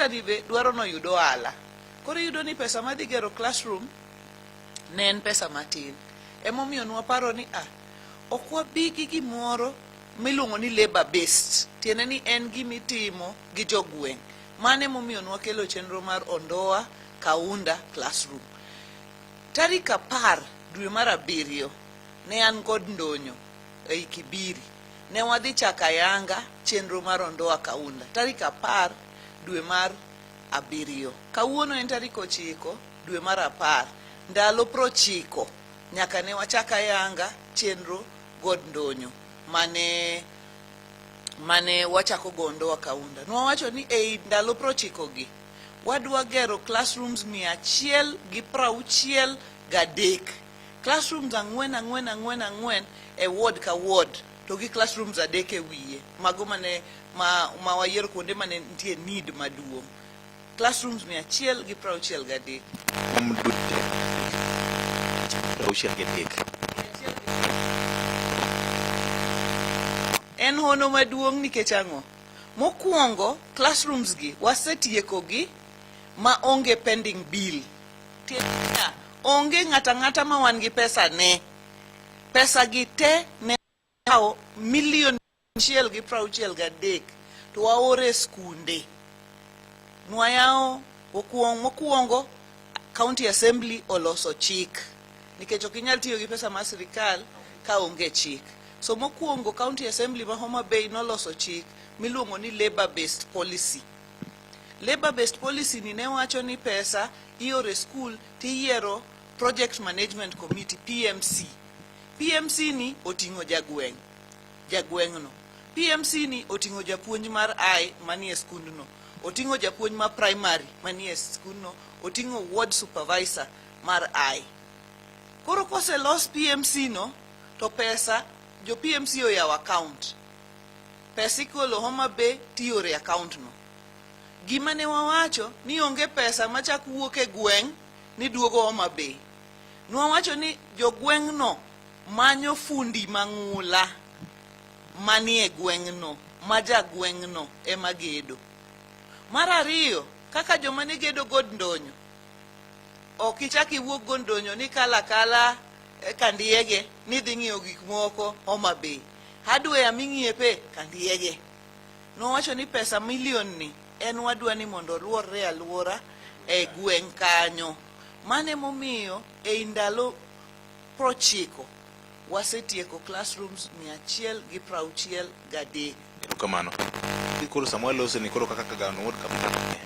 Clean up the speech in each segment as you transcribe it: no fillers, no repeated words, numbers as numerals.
Contractor ni be dwaro noyud ohala. Koro iyudo ni pesa madhi gero classroom ne en pesa matin. Emomiyo nwaparo ni ah, ok wabi gi gimoro miluongo ni labor based, tiende ni en gimitimo gi jogweng'. Mano emomiyo nwakelo chenro mar Ondoa Kaunda Classroom. Tarik 10 dwe mar 7 ne an kod Ndonyo ei Kibiri. Ne wadhi chako ayanga chenro mar Ondoa Kaunda tarik 10 dwe mar 7. Kawuono en tarik 9 dwe mar 10, ndalo 90 nyaka ne wachak ayanga chenro god Ndonyo mane wachako go Ondoa Kaunda. Nwawacho ni ei ndalo 90 gi wadwa gero classrooms 163. Classrooms 4 4 4 4 e ward ka ward to gi classrooms 3 e wiye. Mago mane ma wayiero kuonde mane nitie need maduong'. Classrooms 163. Kuom dweche 63. En hono maduong' nikech ang'o? Mokwongo, classrooms gi wasetieko gi ma onge pending bill. Tiende onge ng'ata ng'ata ma wan gi pesa ne. Pesa gi te ne kawo milion 163 to waore skunde. Nwayawo mokwongo County Assembly oloso chik nikech ok inyal tiyo gi pesa mar sirikal ka onge chik. So mokwongo County Assembly ma Homa Bay noloso chik miluongo ni labor based policy. Labor based policy ni ne wacho ni pesa ioro e skul tiyiero Project Management Committee PMC. PMC ni oting'o jagweng', jagweng'no. PMC ni oting'o japuonj mar I manie skundno, oting'o japuonj mar primary manie skundno, oting'o ward supervisor mar I. Koro koselos PMC no, to pesa jo PMC oyawo account. Pesa ikolo Homa Bay tioro e account no. Gima ne wawacho ni onge pesa machak wuok e gweng' ni duogo Homa Bay. Nwawacho ni jogweng'no manyo fundi mang'ula manie gweng'no, ma jagweng'no ema gedo. Mar ariyo, kaka joma ne gedo god Ndonyo, ok ichak iwuog god Ndonyo ni kala kala Kandiege ni dhi ng'iyo gik moko Homa Bay. Hardware ming'iepe Kandiege. Nowacho ni pesa milion ni en wadwa ni mondo oluorre aluora e gweng' kanyo. Mano emomiyo ei ndalo 90 wasetieko classrooms 163. Erokamano. Koro sama walose ni koro kaka Kagano Ward ka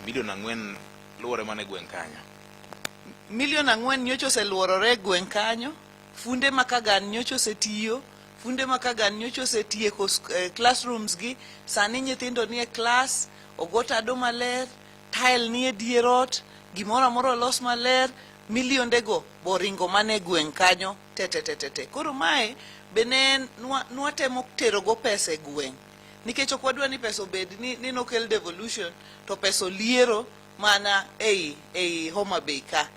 milion 4 luwore mana e gweng' kanyo. Milion 4 nyocha oseluorore e gweng' kanyo. Funde ma Kagan nyocha osetiyo, funde ma Kagan nyocha osetieko classrooms gi. Sani nyithindo nie class, ogo tado maler, tile nie dier ot, gimoro amora olos maler, milionde go boringo mana e gweng' kanyo te te te te te. Koro mae be ne nwatemo tero go pesa e gweng'. Nikech ok wadwa ni pesa obed ni nokel devolution to pesa oliero mana ei Homa Bay ka.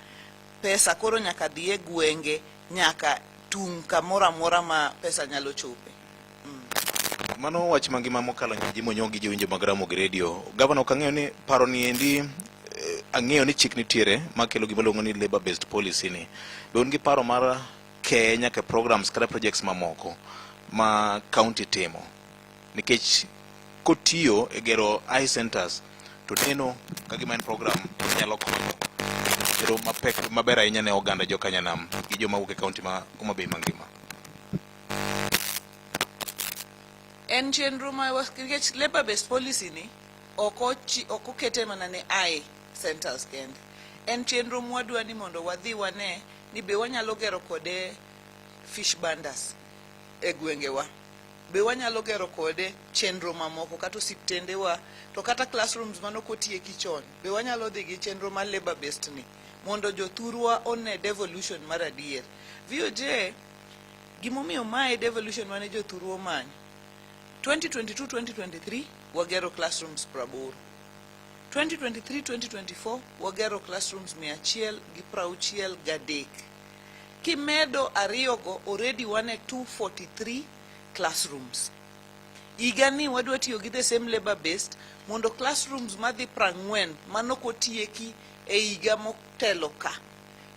Pesa koro nyaka dhi e gwenge, nyaka tung' kamoro amora ma pesa nyalo chope. Mano wach mangima mokalo ji monyo gi jowinjo mag Ramogi Radio. Gavana, ok ang'eyo ni paro ni endi ang'eyo ni chik nitiere makelo gima iluongo ni labor based policy ni. Be un gi paro mar keye nyaka programs kata projects mamoko ma county timo? Nikech kotiyo e gero eye centers to neno ka gima en program nyalo konyo ero mapek maber ahinya ne oganda jokanyanam gi joma wuok e county ma Homa Bay mangima. En chenro ma nikech labor based policy ni ok okete mana ne eye centers kende. En chenro mwadwa ni mondo wadhi wane ni be wanyalo gero kode fish bandas e gwengewa. Be wanyalo gero kode chenro mamoko kata osiptendewa to kata classrooms mane ok otieki chon. Be wanyalo dhi gi chenro mar labor based ni mondo jothurwa one devolution mar adier. VOJ, gimomiyo mae devolution mane jothurwa omanyo. 2022-2023 wagero classrooms 80. 2023-2024 wagero classrooms 163. Kimedo ariyogo already wan e 243 classrooms. Higa ni wadwa tiyo gi the same labor based mondo classrooms madhi 40 manokotieki e higa motelo ka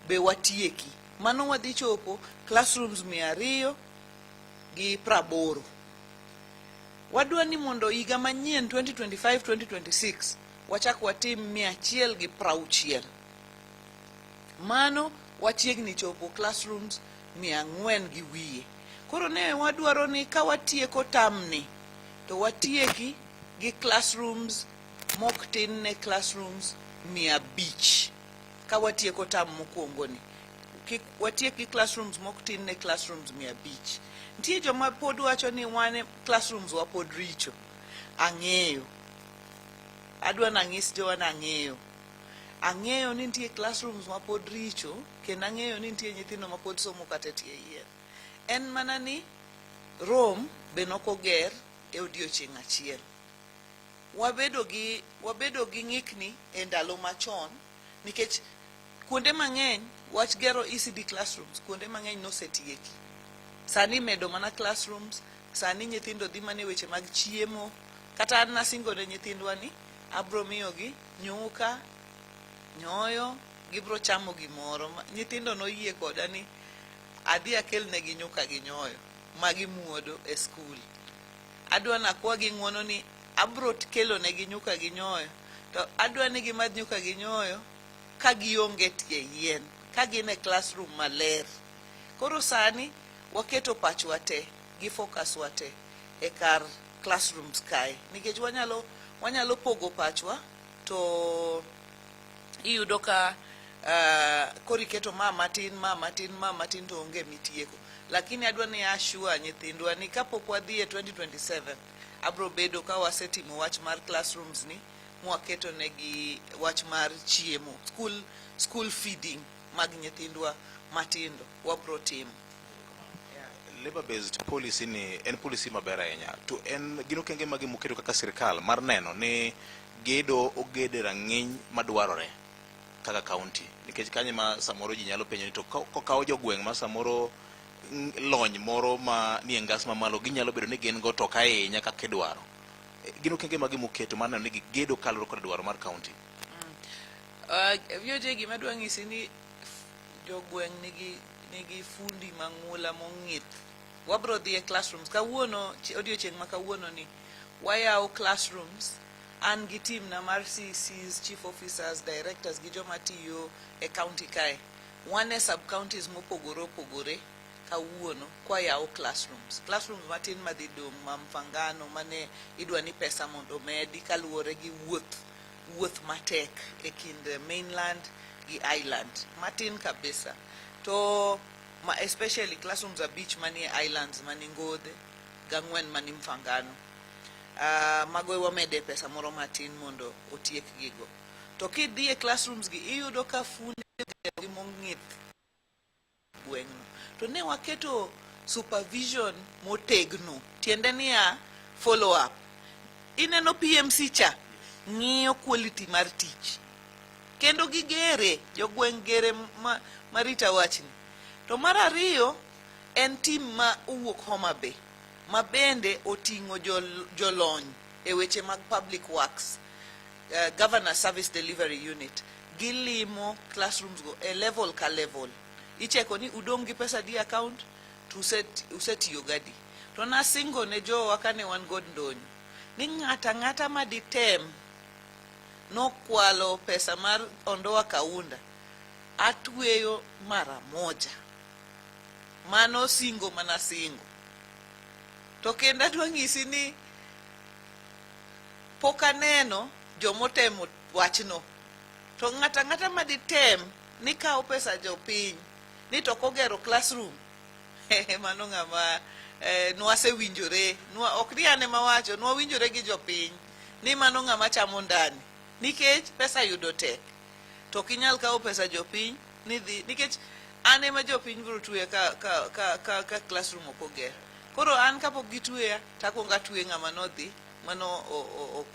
be watieki. Mano wadhi chopo classrooms 280. Wadwa ni mondo higa manyien 2025-2026 wachak watim 160. Mano wachiegni chopo classrooms 400 gi wiye. Koro ne wadwaro ni ka watieko term ni to watieki gi classrooms mok tin ne classrooms 500 ka watieko term mokwongo ni. Kik watiek gi classrooms mok tin ne classrooms 500. Nitie joma pod wacho ni wan classrooms wa pod richo. Ang'eyo. Adwa nang'is jowa ni ang'eyo. Ang'eyo ni nitie classrooms ma pod richo kendo ang'eyo ni nitie nyithindo ma pod somo kata e tie yien. En mana ni Rome be nokoger e odiochieng' achiel. Wabedo gi ng'ikni e ndalo machon nikech kuonde mang'eny wach gero ECD classrooms kuonde mang'eny nosetieki. Sani imedo mana classrooms, sani nyithindo dhi mana e weche mag chiemo. Kata an nasingo ne nyithindwa ni abro miyogi nyuka, nyoyo, gibro chamo gimoro. Nyithindo noyie koda ni adhi akelnegi nyuka gi nyoyo ma gimuodo e skul. Adwa nakwagi ng'uono ni abro kelo negi nyuka gi nyoyo to adwa ni gimadh nyuka gi nyoyo ka gionge tie yien, ka gin e classroom maler. Koro sani waketo pachwa te gi focus wa te e kar classrooms kae nikech wanyalo pogo pachwa to iyudo ka koro iketo ma matin, ma matin, ma matin to onge mitieko. Lakini adwa ni assure nyithindwa ni kapok wadhi e 2027 abro bedo ka wasetimo wach mar classrooms ni mwaketo negi wach mar chiemo, school feeding mag nyithindwa matindo wabro timo. Labor based policy ni en policy maber ahinya to en gin okenge mage muketo kaka sirikal mar neno ni gedo oged e rang'iny madwarore kaka county, nikech kanyo ma samoro ji nyalo penjo ni to kokaw jogweng' ma samoro lony moro ma nie ngas mamalo ginyalo bedo ni gin go to ok ahinya kaka idwaro. Gin okenge mage muketo mar neno ni gigedo kaluwore kod dwaro mar county? VOJ, gima adwa nyisi ni jogweng' nigi fundi mang'ula mong'ith. Wabro dhi e classrooms kawuono, odiochieng' ma kawuono ni wayawo classrooms. An gi team na mar CCs, chief officers, directors gi joma tiyo e county kae. Wan e sub counties mopogore opogore kawuono kwayawo classrooms. Classrooms matin madhi dong' ma Mfangano mane idwa ni pesa mondo omedi kaluwore gi wuoth matek e kind mainland gi island matin kabisa. To ma especially classrooms 5 manie islands mani Ngodhe gang'wen mani Mfangano. Mago wamede pesa moro matin mondo otiek gigo. To kidhi e classrooms gi iyudo ka funde gi mong'ith gweng'no. To ne waketo supervision motegno, tiende niya, follow up. Ineno PMC cha ng'iyo quality mar tich. Kendo gigere, jogweng' gere marita wachni. To mar ariyo en team ma owuok Homa Bay ma bende oting'o jolony e weche mag public works, Governor Service Delivery Unit. Gilimo classrooms go e level ka level. Icheko ni udong' gi pesa di account to usetiyo gadi. To nasingo ne jowa kane wan god Ndonyo ni ng'ata ang'ata ma ditem nokwalo pesa mar Ondoa Kaunda atweyo mara moja. Mano singo mana singo. To kendo adwa nyisi ni pok aneno jomotemo wachno. To ng'ata ang'ata ma ditem ni kawo pesa jopiny ni to ok ogero classroom, mano ng'ama nwasewinjore, ok ni an ema wacho, nwawinjore gi jopiny ni mano ng'ama chamo ndani nikech pesa yudo tek. To ok inyal kawo pesa jopiny ni dhi, nikech an ema jopiny biro tweya ka classroom ok oger. Koro an kapok gitweya takwongo atwe ng'ama nodhi mano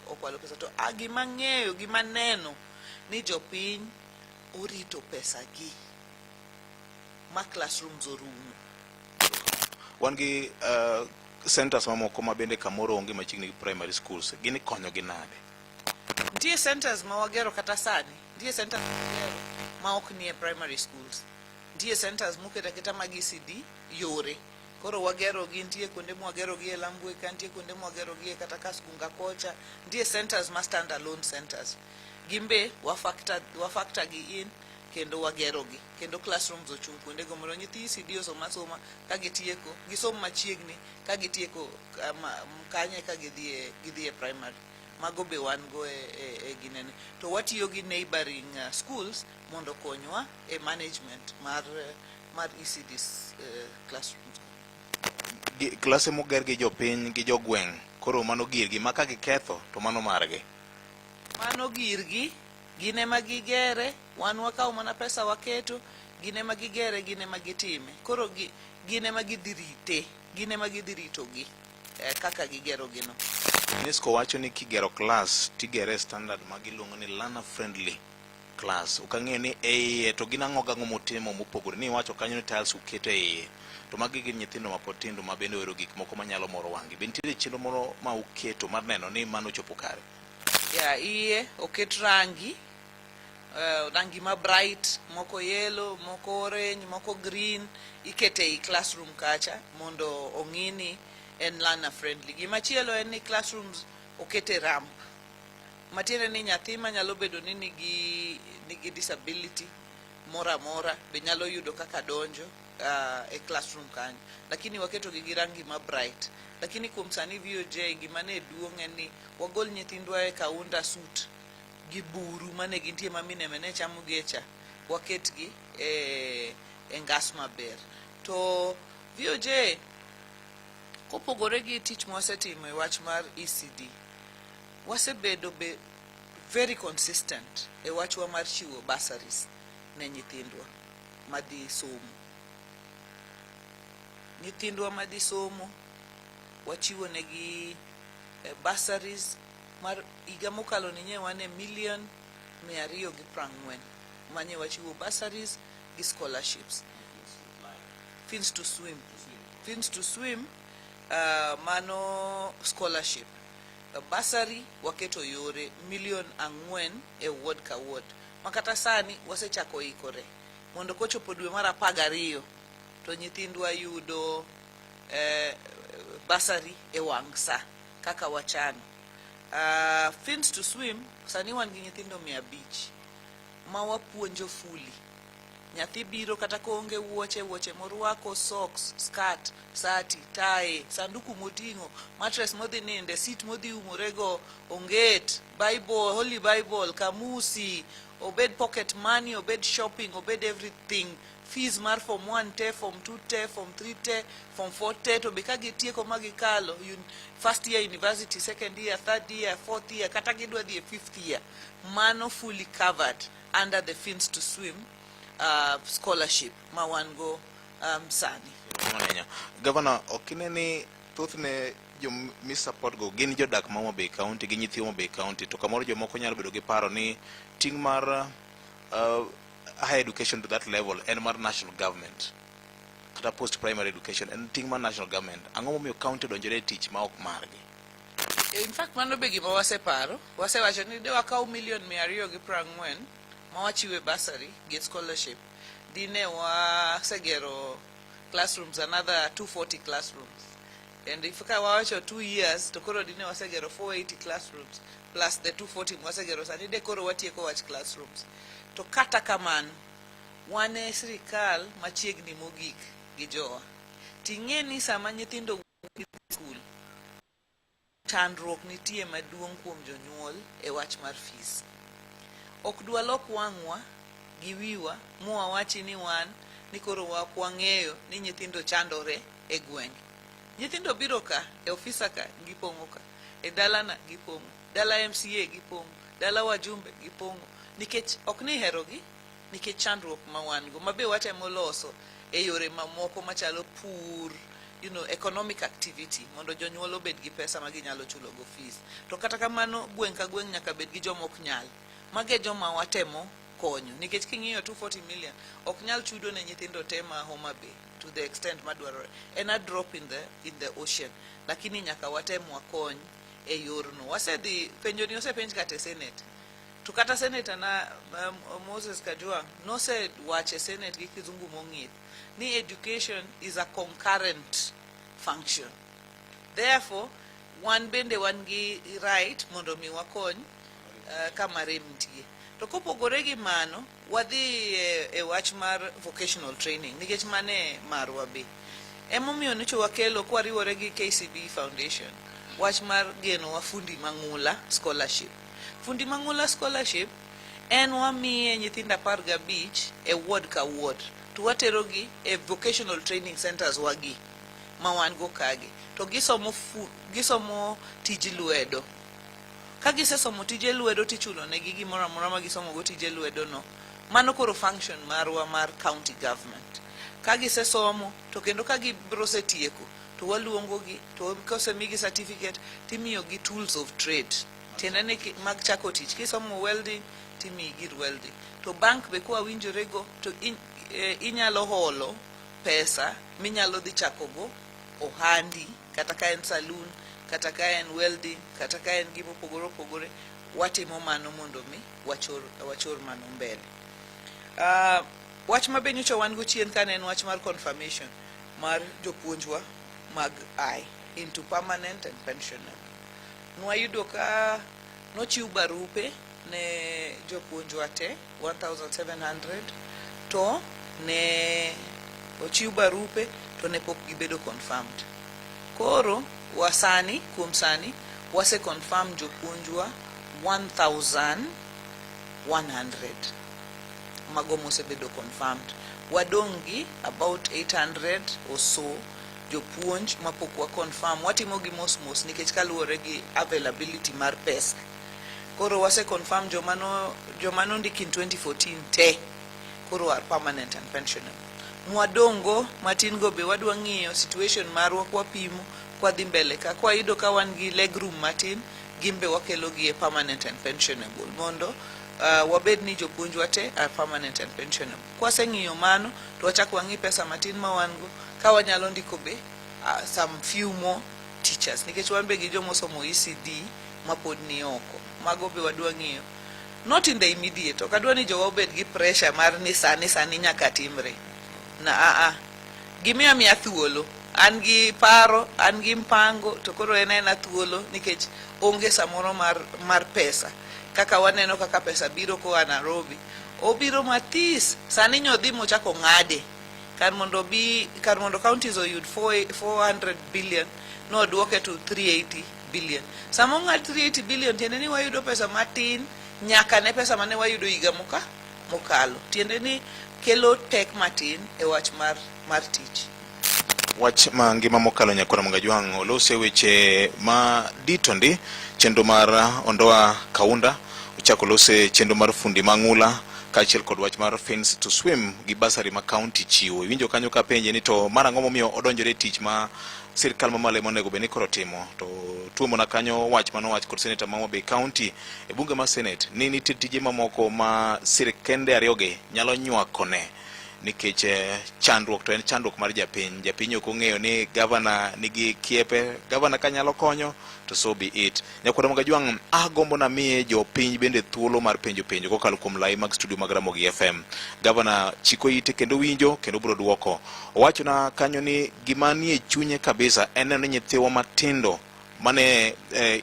okwalo pesa. To gima ang'eyo, gima aneno ni jopiny orito pesa gi ma classrooms orumo. Wan gi Centers mamoko ma bende kamoro onge machiegni gi primary schools, gin ikonyogi nade? Nitie centers ma wagero kata sani, nitie centers ma wagero ma ok nie primary schools. Nitie centers moket aketa mag ECD yore. Koro wagero gi, nitie kuonde mwagero gi e Lambwe ka, nitie kuonde mwagero gi e kata Kaskunga kocha. Nitie centers ma stand alone centers. Gin be wa factor gi in kendo wagero gi. Kendo classrooms ochung' kuonde go mondo nyithi ECD osom asoma ka gitieko, gisom machiegni ka gitieko kanye ka gidhi e primary. Mago be wan go e ginene. To watiyo gi neighboring schools mondo okonywa e management mar ECD classrooms. Klase moger gi jopiny gi jogweng', koro mano girgi ma ka giketho to mano margi. Mano girgi, gin ema gigere, wan wakawo mana pesa waketo, gin ema gigere, gin ema gitime. Koro gin ema gidhi rite, gin ema gidhi ritogi kaka gigero gino. UNESCO wacho ni kigero klas tigere e standard ma giluongo ni learner friendly class. Ok ang'eyo ni e iye to gin ang'o gang'o mutimo mopogore ni iwacho kanyo ni tiles uketo e iye to magi gin nyithindo mapod tindo ma bende ohero gik moko manyalo moro wang'gi. Be nitiere chenro moro ma uketo mar neno ni mano ochopo kare? Ya, iye oket rangi, rangi ma bright, moko yellow, moko orange, moko green, ikete ei classroom kacha mondo ong'i ni en learner friendly. Gimachielo en ni classrooms okete ramp. Matiende ni nyathi manyalo bedo ni nigi disability moro amora be nyalo yudo kaka donjo e classroom kanyo. Lakini waketo gi gi rangi ma bright. Lakini kuom sani VOJ gima ne duong' en ni wagol nyithindwa e kaunda suit gi buru mane gintie ma mine ne chamo gecha, waketgi e ngas maber. To VOJ kopogore gi tich mwasetimo e wach mar ECD, wasebedo be very consistent e wachwa mar chiwo bursaries ne nyithindwa madhi somo. Nyithindwa madhi somo wachiwo negi bursaries mar higa mokalo ni nye wan e milion 240 manye wachiwo bursaries gi scholarships. Fins to swim. Fins to swim, mano scholarship. Bursary waketo yore milion 4 e ward ka ward. Makata sani wasechako ikore mondo kochopo dwe mar 12 to nyithindwa yudo bursary e wang' sa kaka wachano. Fins to swim sani wan gi nyithindo 500 ma wapuonjo fully. Nyathi biro kata koonge wuoche, wuoche morwako, socks, skirt, sati, tie, sanduku moting'o, mattress modhi ninde, seat modhi umorego, onget, Bible, Holy Bible, kamusi, obed pocket money, obed shopping, obed everything. Fees mar form 1 te, form 2 te, form 3 te, form 4 te, to be ka gitieko ma gikalo, first year university, second year, third year, fourth year, kata gidwa dhi e fifth year, mano fully covered under the Fins to Swim scholarship ma wan go sani. Manenyo. Governor, ok ine ni thothne jom mi-support go gin jodak ma Homa Bay County gi nyithi Homa Bay County, to kamoro jomoko nyalo bedo gi paro ni ting' mar higher education to that level en mar national government kata post primary education en ting' mar national government. Ang'o momiyo county odonjore e tich ma ok margi? In fact, mano be gima waseparo. Wasewacho ni de wakaw milion 240 ma wachiwe bursary gi scholarship. Dine wasegero classrooms, another 240 classrooms. And if ka wawacho 2 years, to koro dine wasegero 480 classrooms plus the 240 mwasegero sani, de koro watieko wach classrooms. To kata kamano, wan e sirikal machiegni mogik gi jowa. Ting'e ni sama nyithindo wuok e skul, chandruok nitie maduong' kuom jonyuol e wach mar fees. Ok dwalok wang'wa gi wiwa mwawachi ni wan ni koro ok wang'eyo ni nyithindo chandore e gweng'. Nyithindo biro ka e ofisa ka gipong'o ka, e dalana gipong'o, dala MCA gipong'o, dala wajumbe gipong'o, nikech ok ni herogi, nikech chandruok ma wan go ma be watemo loso e yore mamoko machalo pur, economic activity mondo jonyuol obed gi pesa ma ginyalo chulo go fees. To kata kamano gweng' ka gweng' nyaka bed gi joma ok nyal. Magi e joma watemo konyo nikech king'iyo 240 million ok nyal chudo ne nyithindo te ma Homa Bay to the extent madwarore. En a drop in the ocean, lakini nyaka watem wakony e yorno. Wasedhi penjo ni osepenj kata e Senate, to kata senator na Moses Kajwang' nosewacho e Senate gi kizungu mong'ith ni education is a concurrent function, therefore wan bende wan gi right mondo mi wakony kama rem nitie. To kopogore gi mano, wadhi e wach mar vocational training nikech mane marwa be. Emomiyo nyocha wakelo kwariwore gi KCB Foundation wach mar geno wa Fundi Mang'ula Scholarship. Fundi Mang'ula Scholarship en wamiye nyithindo 15 e ward ka ward to waterogi e vocational training centers wagi ma wan go kagi to gisomo tij lwedo. Ka gisesomo tije lwedo, tichulo negi gimoro amora ma gisomo go tije lwedo no. Mano koro function marwa mar county government. Ka gisesomo to kendo ka gibiro setieko to waluongo gi, to kosemigi certificate timiyo gi tools of trade, tiende ni mag chako tich. Kisomo welding, timiyi gir welding. To bank be kwawinjore go to inyalo holo pesa minyalo dhi chako go ohandi, kata ka en saloon, kata ka en welding, kata ka en gima opogore opogore. Watimo mano mondo mi wachor mano mbele. Wach ma be nyocha wan go chien ka ne en wach mar confirmation mar jopuonjwa mag I into permanent and pensionable. Nwayudo ka nochiw barupe ne jopuonjwa te 1700, to ne ochiw barupe to ne pok gibedo confirmed. Koro wasani kuom sani wase confirm jopuonjwa 1100 mago mosebedo confirmed. Wadong' gi about 800 or so jopuonj mapok wa confirm. Watimo gi mos mos nikech kaluwore gi availability mar pesa. Koro wase confirm joma nondik in 2014 te koro are permanent and pensionable. Mwadong' matin go be wadwa ng'iyo situation marwa kwapimo kwadhi mbele ka kwayudo ka wan gi leg room matin, gin be wakelo gi e permanent and pensionable mondo wabed ni jopuonjwa te are permanent and pensionable. Kwaseng'iyo mano to wachak wang'i pesa matin ma wan go ka wanyalo ndiko be some few more teachers, nikech wan be gi jomosomo ECD mapod ni oko. Mago be wadwa ng'iyo, not in the immediate. Ok adwa ni jowa obed gi pressure mar ni sani sani nyaka timre na aa gimiya miya thuolo. An gi paro, an gi mpango, to koro en aena thuolo nikech onge samoro mar pesa. Kaka waneno kaka pesa biro koa Nairobi, obiro mathis. Sani nyodhi mochako ng'ade kar mondo counties oyud 400 billion, nodwoke to 380 billion. Sama ong'ad 380 billion, tiende ni wayudo pesa matin nyaka ne pesa mane wayudo higa mokalo, tiende ni kelo pek matin e wach mar tich. Wach ma ngima mokalo nyakora Mangajwang' olose weche ma dito ndi chenro mar Ondoa Kaunda, ochako lose chenro mar Fundi Mang'ula kaachiel kod wach mar Fins to Swim gi bursary ma county chiwo. Iwinjo kanyo ka penje ni to mar ang'o momiyo odonjore e tich ma sirikal mamalo ema onego bed ni koro timo, to tuomona kanyo wach manowach kod senator ma Homa Bay County e bunge mar Senate ni nitie tije mamoko ma sirikende ariyogi nyalo nywakone, nikech chandruok to en chandruok mar japiny. Japiny ok ong'eyo ni gavana nigi kiepe. Gavana ka nyalo konyo to so be it. Nyakwara Magajwang', agombo namiye jopiny bende thuolo mar penjo penjo kokalo kuom lai mag studio mag Ramogi FM. Gavana chiko ite kendo winjo kendo biro duoko. Owachona kanyo ni gima nie chunye kabisa en neno ni nyithiwa matindo mane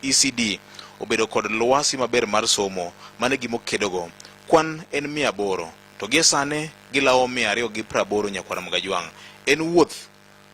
ECD obedo kod lwasi maber mar somo. Mano e gima okedogo. Kwan en 800 to gie sani gilawo 280. Nyakwara Mgajwang', en wuoth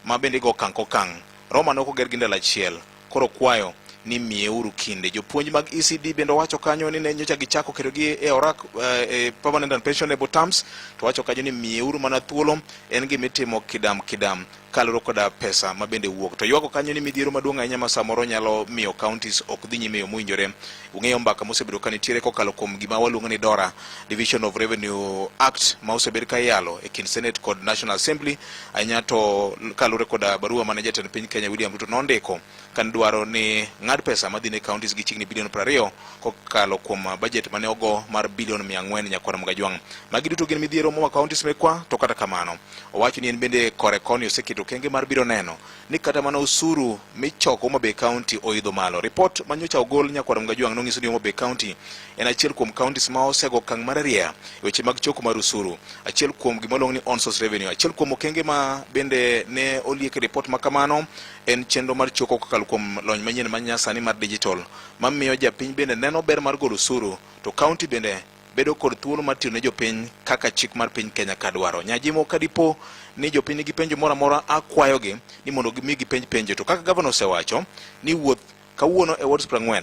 ma bende igo okang' kokang'. Roma ne ok oger gi ndalo achiel. Koro kwayo ni miyeuru kinde. Jopuonj mag ECD bende owacho kanyo ni ne nyocha gichako ketogi e orak e permanent and pensionable terms, to wacho kanyo ni miyeuru mana thuolo, en gima itimo kidam kidam. Kaluwore koda pesa ma bende wuok. To ywago kanyo ni midhiero maduong' ahinya ma samoro nyalo miyo counties ok dhi nyime e yo mowinjore. Ung'eyo mbaka mosebedo ka nitiere kokalo kuom gima waluongo ni DORA, Division of Revenue Act, ma osebed ka iyalo e kind Senate kod National Assembly, ahinya to kaluwore koda barua mane jatend piny Kenya William Ruto nondiko kane dwaro ni ng'ad pesa madhi ne counties gi chiegni bilion 20 kokalo kuom budget mane ogo mar bilion 400 nyakwar Mgajwang'. Magi duto gin midhiero momako counties mekwa, to kata kamano Owacho ni en bende kore koni oseketo okenge mar biro neno ni kata mana osuru michoko Homa Bay County oidho malo. Ripot ma nyocha ogol nyakwar Mgajwang' nonyiso ni Homa Bay County en achiel kuom counties ma osego okang' mararieya e weche mag choko mar osuru. Achiel kuom gima oluong ni on source revenue. Achiel kuom okenge ma bende ne oliek e ripot ma kamano en chenro mar choko kokalo kuom lony manyien ma nyasani mar digital mamiyo japiny bende neno ber mar golo osuru to county bende bedo kod thuolo mar tiyo ne jopiny kaka chik mar piny Kenya ka dwaro. Nyajimo ka dipo ni jopiny nigi penjo moro amora akwayogi ni mondo gimi gipenj penjo. To kaka gavana osewacho ni wuoth kawuono e wards 40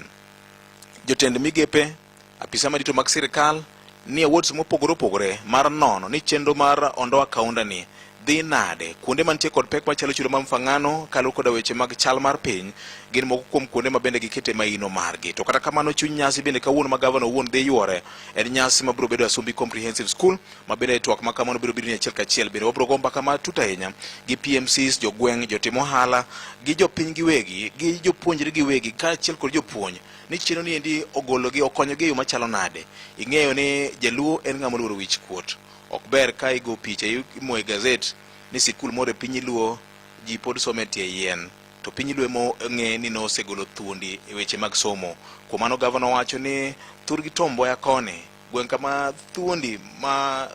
jotend migepe, apisa madito mag sirikal ni e wards mopogore opogore mar nono ni chenro mar Ondoa Kaunda ni dhi nade kuonde mantie kod pek machalo chiro mar Mfang'ano kaluwore koda weche mag chal mar piny gin moko kuom kuonde ma bende gikete maino margi. To kata kamano chuny nyasi bende kawuono ma gavana owuon dhi yuore en nyasi ma biro bedo Asumbi Comprehensive School ma bende twak ma kamano biro bedo ni achiel kachiel bende wabiro go mbaka matut ahinya gi PMCs, jogweng', jotim ohala gi jopiny giwegi gi jopuonjre giwegi kaachiel kod jopuonj ni chenro ni endi ogologi okonyogi e yo machalo nade. Ing'eyo ni jaluo en ng'ama oluoro wich kuot. Ok ber ka igo picha imoyo e gazet ni sikul moro e piny Luo ji pod somo e tie yien to piny Luo ema ong'e ni nosegolo thuondi e weche mag somo. Kuom mano gavana owacho ni thurgi Tom Mboya koni gweng' kama thuondi ma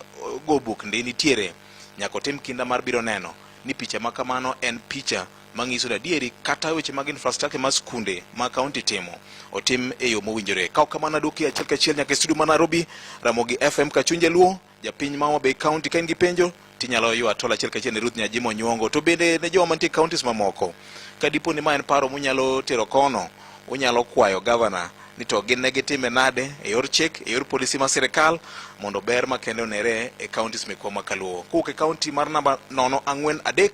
go buk ndi nitiere nyaka otim kinda mar biro neno ni picha ma kamano en picha manyiso ni adieri kata weche mag infrastructure mar skunde ma kaunti timo otim e yo mowinjore. Ka ok kamano aduoki achiel kachiel nyaka e studio ma Nairobi, Ramogi FM Kachuny Jaluo, japiny ma Homa Bay County. Ka in gi penjo tinyalo ywa tol achiel kachiel ne Ruth Nyajimo Nyuongo. To bende ne joma mantie counties mamoko, ka dipo ni ma en paro munyalo tero kono, unyalo kwayo gavana ni to gin ne gitime nade e yor chik, e yor polisi mar sirikal mondo ber makende onere e counties mekwa ma kaluo. Kowuok e county mar namba 043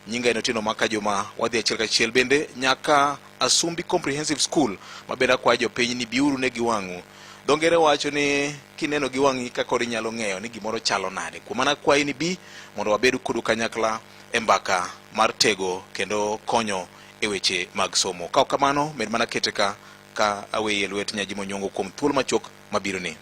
Nyinga en Otieno Maka Juma, wadhi achiel kachiel bende nyaka Asumbi Comprehensive School ma bende akwayo jopiny ni biuru ne gi wang'u. Dho ngere wacho ni kineno gi wang'i ka koro inyalo ng'eyo ni gimoro chalo nade. Kuom mano akwayi ni bi mondo wabed kodu kanyakla e mbaka mar tego kendo konyo e weche mag somo. Ka ok kamano, med mana kete ka ka aweyi e lwet Nyajimo Nyongo kuom thuolo machuok mabironi.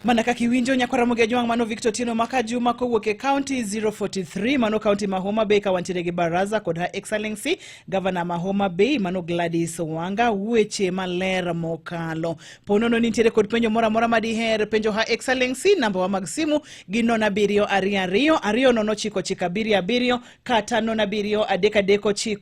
Mana kaka iwinjo nyakwara Ramogi Ajwang', mano Victor Otieno Maka Juma kowuok e county 043, mano county ma Homa Bay, ka wantiere gi baraza kod Her Excellency Governor ma Homa Bay, mano Gladys Wanga. Weche maler mokalo. Ponono nitiere kod penjo moro amora ma diher penjo Her Excellency, namba wa mag simu gin 07 22 20 9 7 7 kata 07 3 3 9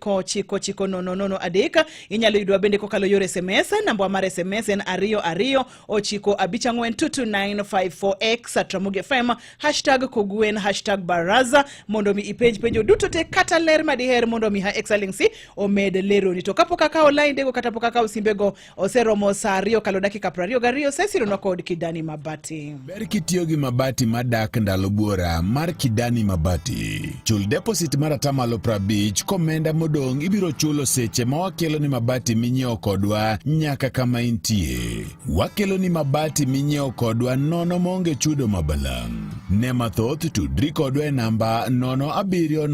9 0 0 3. Inyalo yudwa bende kokalo yor SMS, namba mar SMS en 2 2 9 5 4 2 2 9 5 4 x at Ramogi FM, hashtag kogwen, hashtag baraza, mondo mi ipenj penjo duto te kata ler madiher mondo mi Her Excellency omed leroni. To kapok akawo laindego kata pok akawo simbego, oseromo saa 2 kalo dakika 22, osesironwa kod Kidani Mabati. Ber kitiyo gi mabati madak ndalo buora mar Kidani Mabati. Chul deposit mar atamalo 50 komenda modong' ibiro chulo seche ma wakelo ni mabati minyiewo kodwa nyaka kama intie. Wakelo ni mabati minyiewo kodwa nono maonge chudo mabalang'. Ne mathoth tudri kodwa e namba 0709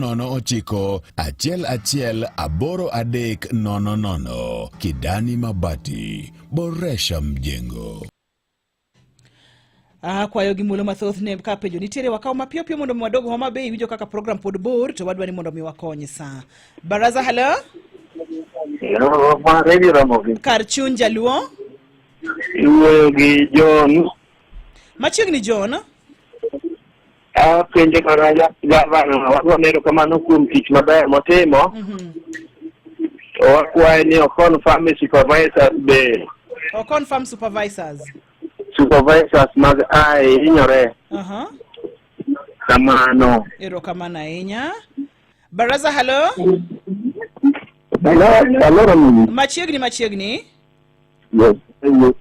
11 83 00. Kidani Mabati, boresha mjengo. Akwayo gi muolo mathoth ne ka penjo nitiere wakaw mapiyo piyo mondo mi wadog Homa Bay. Iwinjo kaka program pod bor to wadwa ni mondo mi wakony sa. Baraza, hello. Hello, ma Radio Ramogi. Kar chuny jaluo. Iwuoyo gi John. Machiegni John. Apenjo mana gavana wadwa erokamano kuom tich maber motimo. To wakwaye ni o-confirm supervisors be. O confirm supervisors. Supervisors mag AI hinyore. Kamano. Erokamano ahinya. Baraza, hello. Hello, hello Ramogi. Machiegni machiegni. Yes, yes.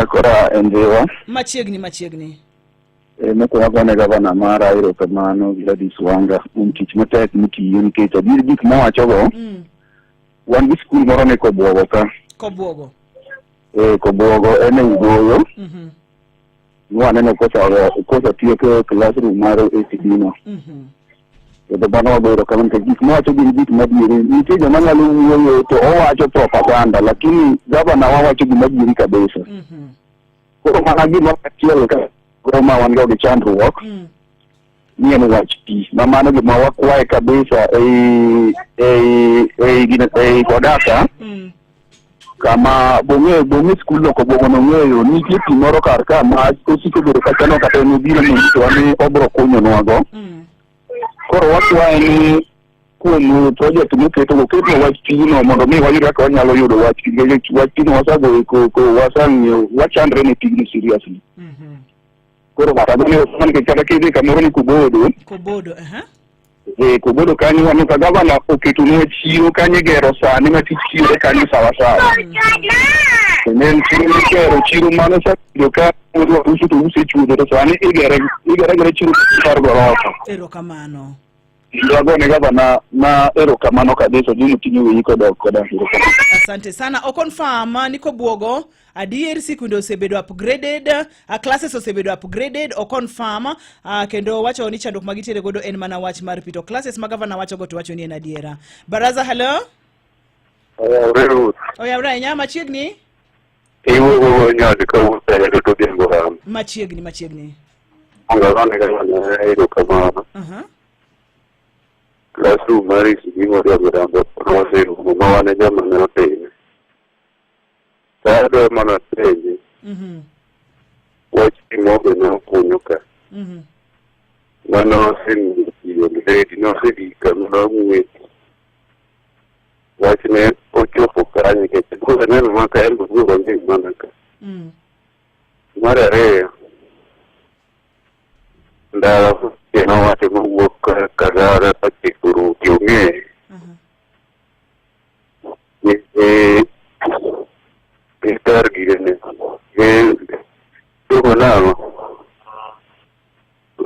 Kora e Ndhiwa. Machiegni machiegni. Mokwongo agone gavana mara erokamano Gladys Wanga kuom tich matek motiyo nikech adier gik mowachogo wan gi skul moro ne Kobwogo ka. Kobwogo. Kobwogo en e Ugoyo. Nwaneno kosa tieko classroom mar ACD no. Kendo mano wago erokamano nikech gik mowacho gin gik madieri. Nitie joma nyalo wuoyo to owacho propaganda lakini gavana wa wacho gima adieri kabisa. Koro mana gimoro achiel ka koro ma wan go gi chandruok ni en wach pi ma mano gima wakwaye kabisa ei ei ei gine ei Kodaka kama bong'e bong'e skul no kobwogo nong'eyo nitie pi moro kar ka ma osiko bedo kachano kata en obiro monyisowa ni obro kunyonwago. Koro wakwaye ni kuom project moketo oketno wach pigno mondo mi wayud kaka wanyalo yudo wach pi nikech wach pigno wasegoyo koko wasang'iyo wachandre ne pigno seriously. Koro agone erokamano nikech kata kidhi kamoro ni Kobodo, Kobodo, aha. Kobodo kanyo waneno ka gavana oketonwa chiro kanyo igero sani ma tich tiyore kanyo sawa sawa. Kendo en chiro migero chiro mano osebedo ka odwa uso to uso e chuodho to sani igere igere agera chiro mar gorofa. Erokamano. Kendo agone gavana na erokamano kabisa Juma Okinyi Wiyi kodok koda erokamano. Asante sana. Okonfirm ni Kobwogo adier sikunde osebedo upgraded, classes osebedo upgraded, okonfirm kendo wacho ni chandruok ma gitiere godo en mana wach mar pi to classes ma gavana wachogo to wacho ni en adiera. Baraza, hello. Oyawre Ruth. Oyawre ahinya machiegni. Iwuoyo nyadi kawuok e to odhiambo ram. Machiegni machiegni. Ongavane gavana erokamano. Classroom mar ECD moriambo rambo noserumo ma wan e joma ne otime. To adwa mana penje wach pi mogo ne okunyo ka. Mano osemiyo pi already nosedhi kama wang'weti. Wachne ochopo kanyo nikech koro aneno ma ka en be onge mana ka. Mar ariyo, ndara nowacho mowuok Kagara kochiko Ruti ong'e ni kar girene tugo nang'o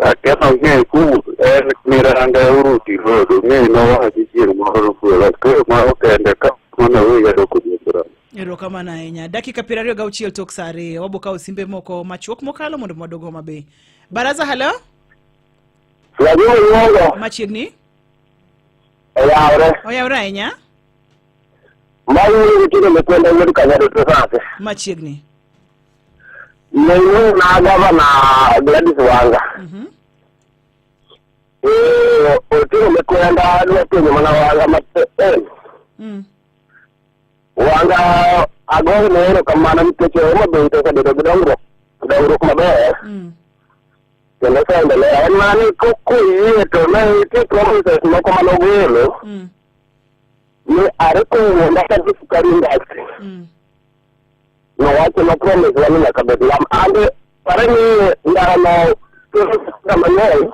akia nong'e ku en Miranga Uruti Road ong'e nowachi chieng' moro nofuyo koro mano kende ka mana weya dok odhiambo. Erokamano ahinya. Dakika 26 tok saa 2. Wabo kawo simbe moko machuok mokalo mondo wadog Homa Bay. Baraza, hello. Wajua nyongo Machiegni. oyawre Oyawre ahinya. mawuoyo tinde mekwenda wuod Kanyado to sase Machiegni. neiluongo na gavana Gladys Wanga. Oting'o mekwenda adwa penjo mana Wanga matin. Wanga agoyo ne erokamano nikech Homa Bay to osebedo gi dongruok dongruok maber kendo oseendelea. En mana ni koyie to ne nitie promises moko manogolo ni are kowuonda ka gi sukari industry. Nowacho ma promise wa ni nyaka bed lam. Ande pare ni ndara no kelo pesa mang'eny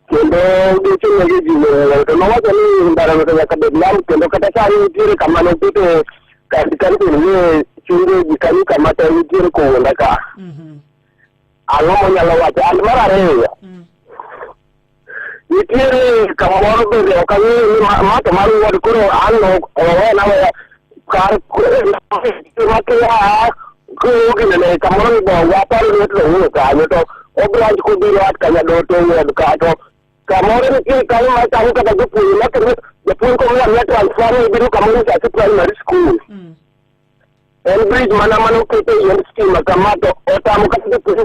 kendo geche mege ji ng'eny to nowacho ni ndara no to nyaka bed lam kendo kata sani nitiere kama nokete kar kansil ni chungo ji kanyo kama to nitiere kowuonda ka. Ang'o monyalo wacho? And mar ariyo, nitiere kamoro bende ok ang'eyo ni ma to mar ward koro an owena aweya kar makia ginene kamoro ni bongo aparo ni to owuok kanyo to obranch kobiro at Kanyadoto ward ka to kamoro nitie kanyo ma kanyo kata jopuonj ma kendo japuonj komiyo amiya transfer ni ibiro kamoro ni Sasi primary school. En bridge mana mane oketo yiend stima kama to otamo kata jopuonj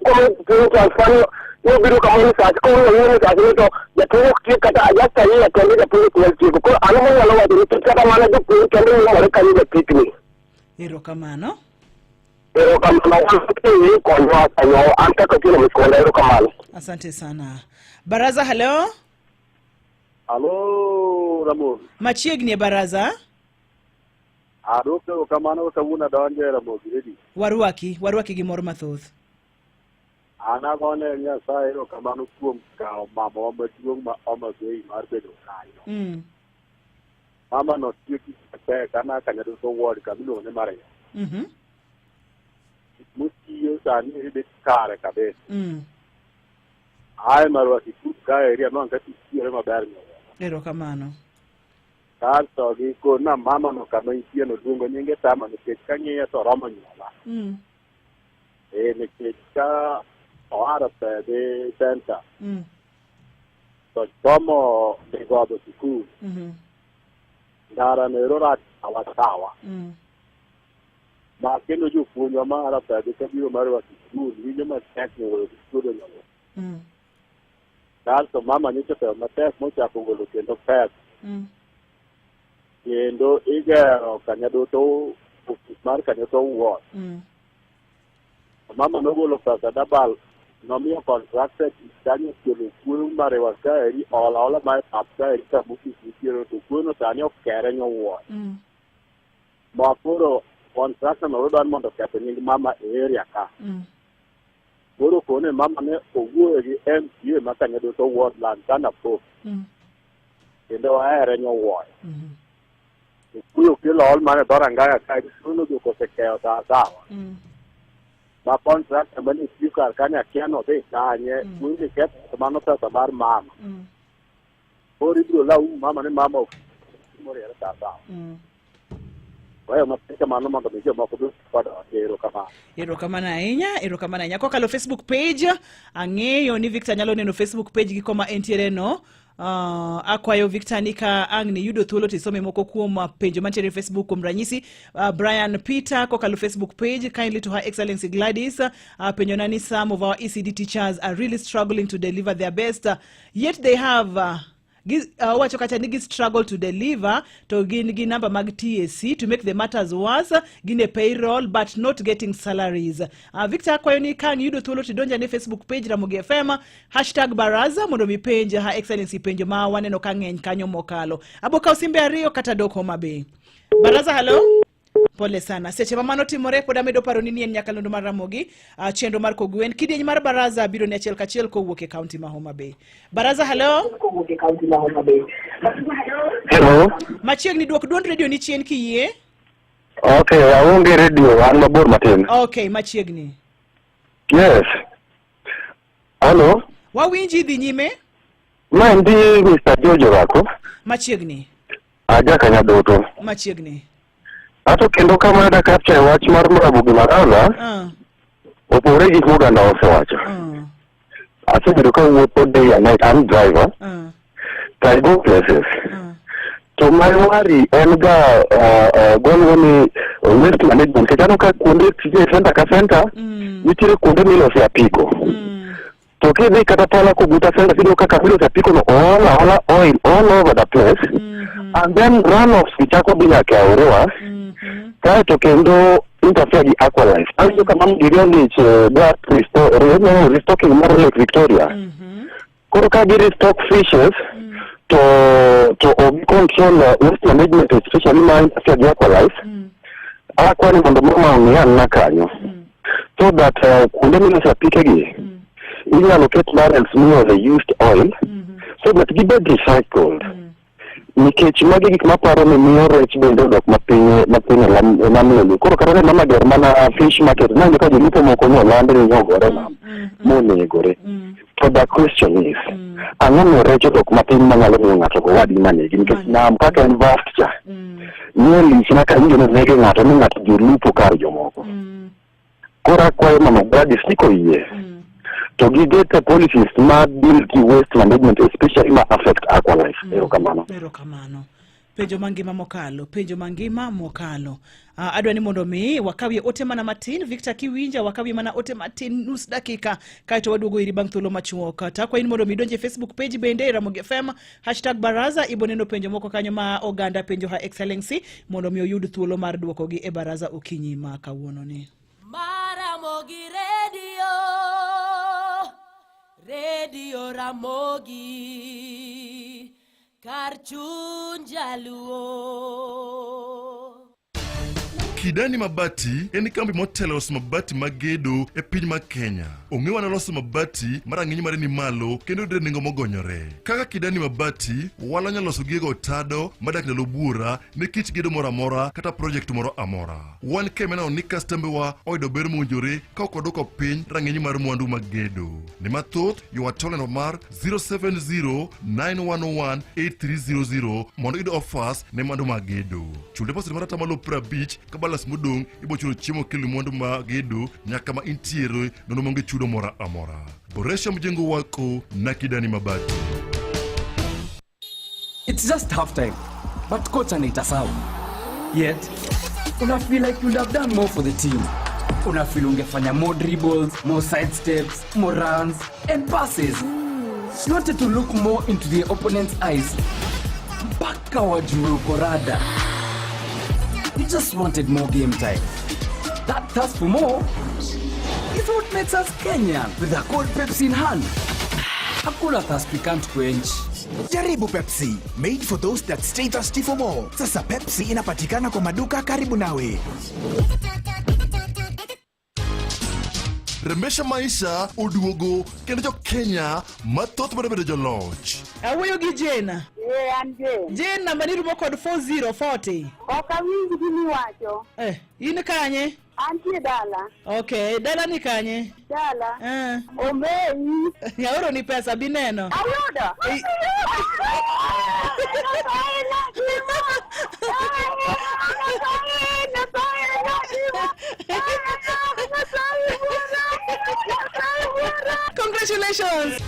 komiyo transfer ni obiro kamoro ni Sasi koro ong'eyo ni Sasi ni to japuonj ok tiek kata just a year kende japuonj ok nyal tieko. Koro ang'o monyalo wacho nikech kata mana jopuonj kende yomore kanyo japikni. Erokamano. Erokamano wan konywa kanyo an kaka Otieno Mikonda erokamano. Asante sana. Baraza, hello. Alo, Ramon. Machiegni e baraza. Adwoko erokamano kawuono adonjo e Ramogi Radio. Warwaki, warwaki gi mor mathoth. An agone Nyasaye erokamano kuom kawo mamawa maduong' ma Homa Bay mar bedo kanyo. Mama no tiyo tich matek, an a Kanyadoto ward kama iluongo ni Maria. Tich motiyo sa sani eri bet kare kabisa. Ae marwa sikul ka eri anwang' ka tich tiyore maber nyowuoyo. Erokamano. Kasto gi kona mama no kama intie no luongo nyinge tama nikech kang'iye to oromo nyuola. Eh nikech ka oa Rapedhi center to chomo Migodho sikul. Ndara no ero rach sawa sawa. Ma kendo jopuonjwa ma Rapedhi kabiro mar sikul winjo matek nyowuoyo gi chuodho nyowuoyo. Kasto mama nyocha otemo matek mochako golo kendo pesa. Kendo igero Kanyadoto ofis mar Kanyadoto ward. Mama nogolo pesa dabal nomiyo contractor tich kanyo okelo kuoyo mariwa kaeri ola ola ma e pap kaeri kama ofis nitiere to kuoyono sani okere nyowuoyo. Ma koro contractor no dwaro mondo oketh nying mama e area ka. Koro kone mama ne owuoyo gi MCA ma Kanyadoto ward Lantana Pope. Kendo wahere nyowuoyo. Kuoyo kelo ol mana e dhorangaya kae kuoyono dhok osekeyo sawa sawa. Ma contractor mane tiyo kar kanyo akia nodhi kanye kuoyo ni ketho mano pesa mar mama. Koro ibiro laumu mama ni mama ok moriere sawa sawa. Weyo matin kamano mondo mi jomoko be kod erokamano. Erokamano ahinya, erokamano ahinya. Kokalo Facebook page, ang'eyo ni Victor nyalo neno Facebook page gi koma entiere no. Akwayo Victor ni ka ang' ni yudo thuolo to isome moko kuom penjo mantiere e Facebook kuom ranyisi Brian Peter kokalo Facebook page kindly to Her Excellency Gladys penjona ni some of our ECD teachers are really struggling to deliver their best yet they have wacho kacha ni gi struggle to deliver to gin gi namba mag TSC to make the matters worse gin e payroll but not getting salaries. Victor akwayo ni ka ang' yudo thuolo to idonj ane Facebook page Ramogi FM hashtag baraza mondo mi penj Her Excellency penjo ma waneno ka ng'eny kanyo mokalo. Abo kawo simbe ariyo kata dok Homa Bay. Baraza, hello. Pole sana. Seche ma mano timore pod amedo paro ni ni en nyakalondo mar Ramogi, chenro mar Kogwen. Kidieny mar baraza biro ni achiel kachiel kowuok e kaunti ma Homa Bay. Baraza, hello. Hello. Machiegni duok duond redio ni chien kiyie. Okay, aonge redio, an mabor matin. Okay, machiegni. Yes. Hello. Wawinji dhi nyime. Maendi Mr. George Orako. Machiegni. Aja Kanyadoto. Machiegni. Ato kendo kama da capture wach mar Ramogi Marala. Opogore gi gik moganda osewacho. Asebedo ka wuotho day and night, I'm driver. To I go places. To my worry en ga gwango ni waste management. Nikech aneno ka kuonde tije center ka center, nitiere kuonde milose apiko. To kidhi kata pala Koguta center, tiyudo kaka milose apiko no ool aola oil all over the place. And then runoffs gi chako dhi nyaka e aorewa. Kaeto kendo interfere gi Aqualife. Awinjo ka mam giri ong'ich dwa restore, no, restocking mar Lake Victoria. Koro ka gi restock fishes to ok control waste management especially ma interfere gi Aqualife. Akwa ni mondo mama ong'i anna kanyo. So that kuonde milose apike gi inyalo ket barrels miole used oil so that gibed recycled. Nikech magi gik maparo ni miyo rech bende odok mapiny mapiny e lam- e nam Lolwe. Koro kata ne mama ger mana fish market nanjo ka jolupo moko nyoland ni nyogore nam monegore. To the question is, ang'o miyo rech odok mapiny manyalo miyo ng'ato go wadgi manegi nikech nam kaka en vast cha miyo lich ma ka winjo ni onege ng'ato ni ng'ato jolupo kar jomoko. Koro akwayo mama Gladys ni koyie to giget policies ma deal gi waste management especially ma affect Aqualife. Erokamano. Erokamano. Penjo mangima mokalo, penjo mangima mokalo. Adwa ni mondo mi wakawie ote mana matin. Victor kiwinja wakawie mana ote matin nus dakika kaeto waduogo iri bang' thuolo machuok. To akwayi ni mondo mi idonj e Facebook page bende Ramogi FM hashtag baraza ibo neno penjo moko kanyo ma oganda penjo Her Excellency mondo mi oyud thuolo mar duokogi e baraza okinyi ma kawuononi. Maramogi Radio, Radio Ramogi, kar chuny jaluo. Kidani Mabati en kambi motelo loso mabati mag gedo e piny mar Kenya. Ong'ewa ne loso mabati ma rang'iny mare ni malo kendo yudore e nengo mogonyore. Kaka Kidani Mabati, walony e loso gige otado madak ndalo buora ne kit gedo moro amora kata project moro amora. Wan ka emaneno ni kastembewa oyudo ber mowinjore ka ok wadwoko piny rang'iny mar mwandu mag gedo. Ne mathoth, ywa tol e namba mar 0709118300 mondo iyud offers ne mwandu mag gedo. Chul deposit mar atamalo 50 ka balas modong' ibo chulo chiemo kelo mwandu mag gedo nyaka ma intiere nono maonge chudo moro amora. Boresha mjengo wako na Kidani Mabati. It's just half time, but coach anaita sawa. Yet, una feel like you'd have done more for the team. Una feel ungefanya more dribbles, more side steps, more runs and passes. You wanted to look more into the opponent's eyes mpaka wajue uko rada. You just wanted more game time. That thirst for more is what makes us Kenyan with a cold Pepsi in hand. Hakuna thirst we can't quench. Jaribu Pepsi, made for those that stay thirsty for more. Sasa Pepsi inapatikana kwa maduka karibu nawe. Remesha Maisha oduogo kendo jo Kenya mathoth medo bedo joloch. Awuoyo gi Jane. Eh, an Jane. Jane namba ni rumo kod 4040. Ok awinj gima iwacho. Eh, in kanye? Antie dala. Okay, dala ni kanye? Dala. Eh. Omeyi. Aoro ni pesa bineno. Ayudo. Congratulations.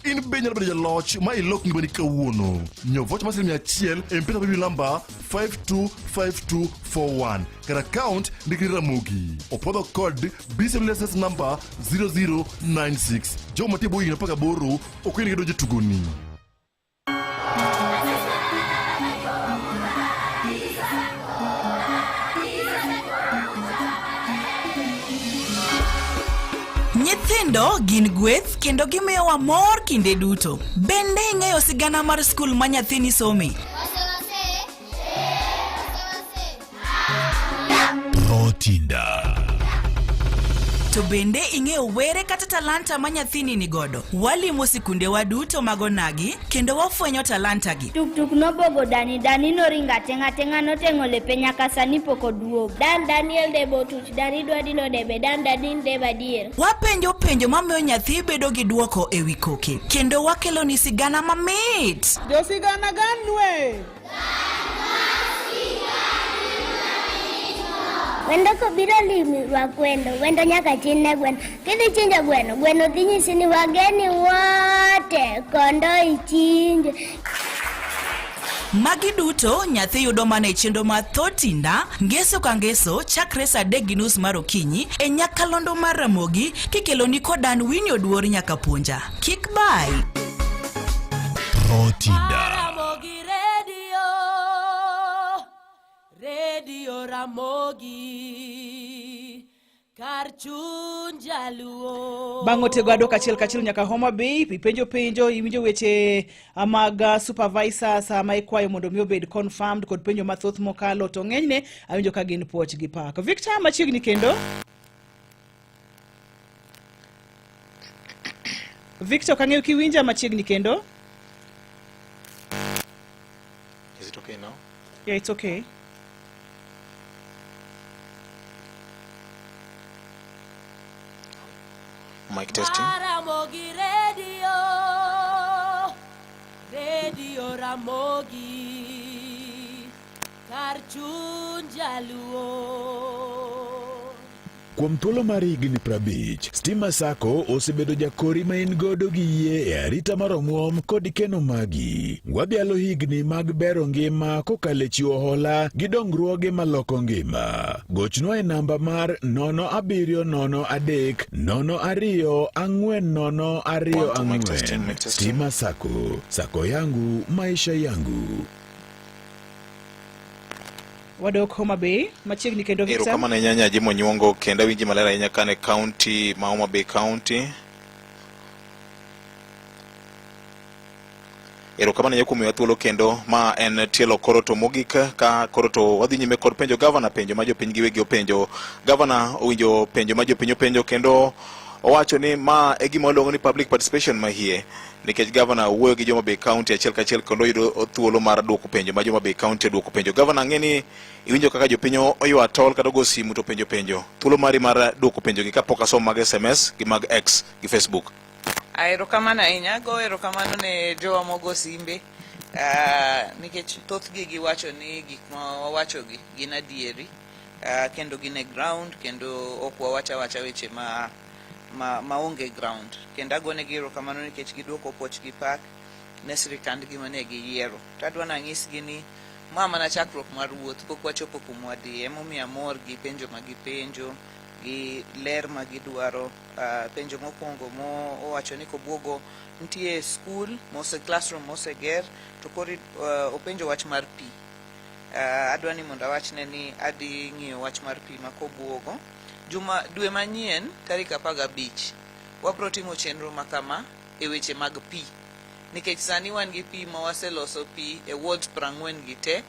In be inyalo bedo jaloch ma ilok ngimani kawuono. Nyiew vocha mar siling 100 e M-Pesa paybill number 525241 kar account ndikni Ramogi. Opwodho kod BCM license number 0096. Jogo mantie bwo higni 18 ok oyienegi donjo e tugoni. Nyithindo gin gweth kendo gimiyowa mor kinde duto. Bende ing'eyo sigana mar skul ma nyathini some? Protinda. To bende ing'eyo were kata talanta ma nyathini ni godo? Walimo sikundewa duto mag onagi kendo wafwenyo talanta gi. Tuktuk nobogo Dani, Dani noringo ateng'a teng'a noteng'o lepe nyaka sani pok oduogo. Dan Daniel debo otuch, Dani dwa dino debe, Dan Dani debo adier. Wapenjo penjo mamiyo nyathi bedo gi dwoko e wi koke kendo wakeloni sigana mamit. Josigana ganwe. Wendo kobiro limi rwak wendo, wendo nyaka chin ne gweno. Kidhi chinjo gweno, gweno dhi nyisi ni wageni wote kondo ichinje. Magi duto nyathi yudo mana e chenro mar Tho Tinda ngeso ka ngeso chakre saa 3:30 mar okinyi e nyakalondo mar Ramogi kikeloni kod an Winnie Oduor nyaka puonja. Kik bai. Tho Tinda. Ramogi Radio, Radio Ramogi, kar chuny jaluo. Bang' otego adok achiel kachiel nyaka Homa Bay, ipenjo penjo, iwinjo weche ah, mag ah, supervisors ah, ma ikwayo mondo mi obed confirmed kod penjo mathoth mokalo to ng'enyne awinjo ka gin puoch gi pak. Victor machiegni kendo. Victor ok ang'eyo kiwinja machiegni kendo. Is it okay now? Yeah, it's okay. Mic testing. Ramogi Radio, Radio Ramogi, kar chuny jaluo. Kuom thuolo mar higni 50, Stima Sacco osebedo jakori ma in godo gi yie e arita mar omwom kod keno magi. Wadhialo higni mag bero ngima kokalo e chiwo hola gi dongruoge maloko ngima. Gochnwa e namba mar 0703 02 40 24. Stima Sacco, sako yangu, maisha yangu. Wadok Homa Bay machiegni kendo Victor. Erokamano ahinya Nyaji Monyuongo kendo awinji maler ahinya kane county ma Homa Bay County. Erokamano ahinya kuom miyowa thuolo kendo ma en tielo koro to mogik ka koro to wadhi nyime kod penjo gavana penjo ma jopiny giwegi openjo. Gavana owinjo penjo ma jopiny openjo kendo owacho ni ma e gima waluongo ni public participation ma hie nikech gavana wuoyo gi joma Bay County achiel kachiel kendo oyudo thuolo mar duoko penjo ma joma Bay County oduoko penjo. Gavana ang'e ni iwinjo kaka jopiny oywa tol kata ogo simu to penjo penjo. Thuolo mari mar duoko penjo gi kapok asomo mag SMS gi mag X gi Facebook. Erokamano ahinya, ago erokamano ne jowa mogo simbe uh, nikech thothgi giwacho ni gik ma wawachogi gin adieri uh, kendo gin e ground kendo ok wawach awacha weche ma ma maonge ground kendo agonegi erokamano nikech giduoko puoch gi pak ne sirikandgi mane giyiero to adwa nanyisgi ni ma mana chakruok mar wuoth pok wachopo kuma wadhiye emomiyo amor gi penjo ma gipenjo gi ler ma gidwaro Uh, penjo mokwongo mowacho ni Kobwogo nitie skul mose classroom moseger to koro uh, openjo wach mar pi. Uh, adwa ni mondo awachne ni adhi ng'iyo wach mar pi ma Kobwogo. Juma dwe manyien tarik 15 wabro timo chenro ma kama e weche mag pi nikech sani wan gi pi ma waseloso pi e wards 40 gi te.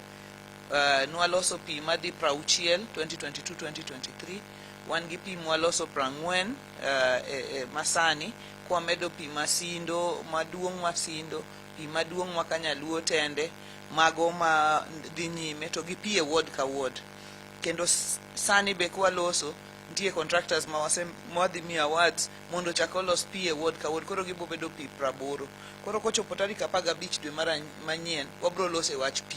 Uh, nwaloso pi madhi 60 2022-2023 wan gi pi mwaloso 40 uh, e, e, masani kwamedo pi masindo maduong' masindo pi maduong' ma kanyaluo tende mago ma dhi nyime to gi pi e ward ka ward kendo sani be kwaloso nitie contractors ma wase mwadhi miyo awards mondo ochak olos pi e ward ka ward koro gibo bedo pi 80 koro kochopo tarik 15 dwe mar manyien wabro loso e wach pi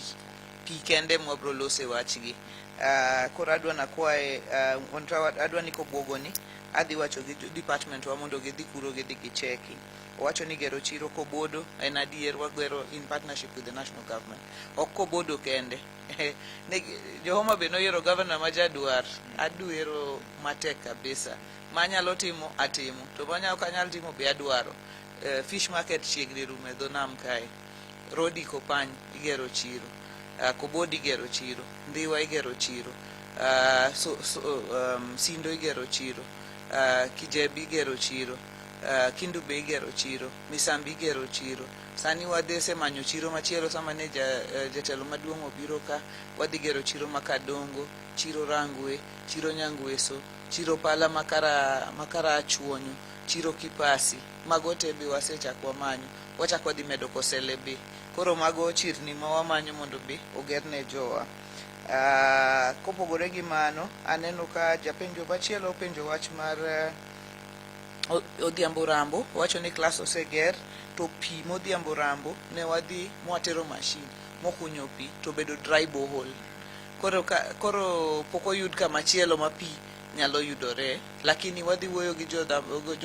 pi kende mwabro loso e wachgi Uh, koro adwa nakwaye uh, adwa ni Kobwogo ni adhi wacho gi department wa mondo gidhi kuro gidhi gicheki. Owacho ni gero chiro Kobodo en adier wagero in partnership with the national government. Ok Kobodo kende. Ne, jo Homa Bay noyiero governor ma jadwar adwero matek kabisa. Manyalo timo atimo to manya ok anyal timo be adwaro. Uh, fish market chiegni rumo e dho nam kae. Rodi Kopany igero chiro. Uh, Kobodi igero chiro. Ndhiwa igero chiro. Uh, so, so, Sindo igero chiro. Kijebi igero chiro. Kindu be igero chiro. Misambi igero chiro. Sani wadhi osemanyo chiro machielo sama ne ja, jatelo maduong' obiro ka wadhi gero chiro ma Kadongo, chiro Rangwe, chiro Nyangweso, chiro Pala makara makara Achuonyo, chiro Kipasi. Mago te be wasechako wamanyo. Wachako wadhi medo Kosele be. Koro mago chirni ma wamanyo mondo be ogerne jowa. Uh, kopogore gi mano, aneno ka japenjo machielo openjo wach mar uh, Odhiambo Rambo, owacho ni klas oseger to pi modhiambo Rambo ne wadhi mwatero mashin mokunyo pi to obedo dry borehole. Koro, ka, koro pok oyud kamachielo ma pi nyalo yudore, lakini wadhi wuoyo gi jo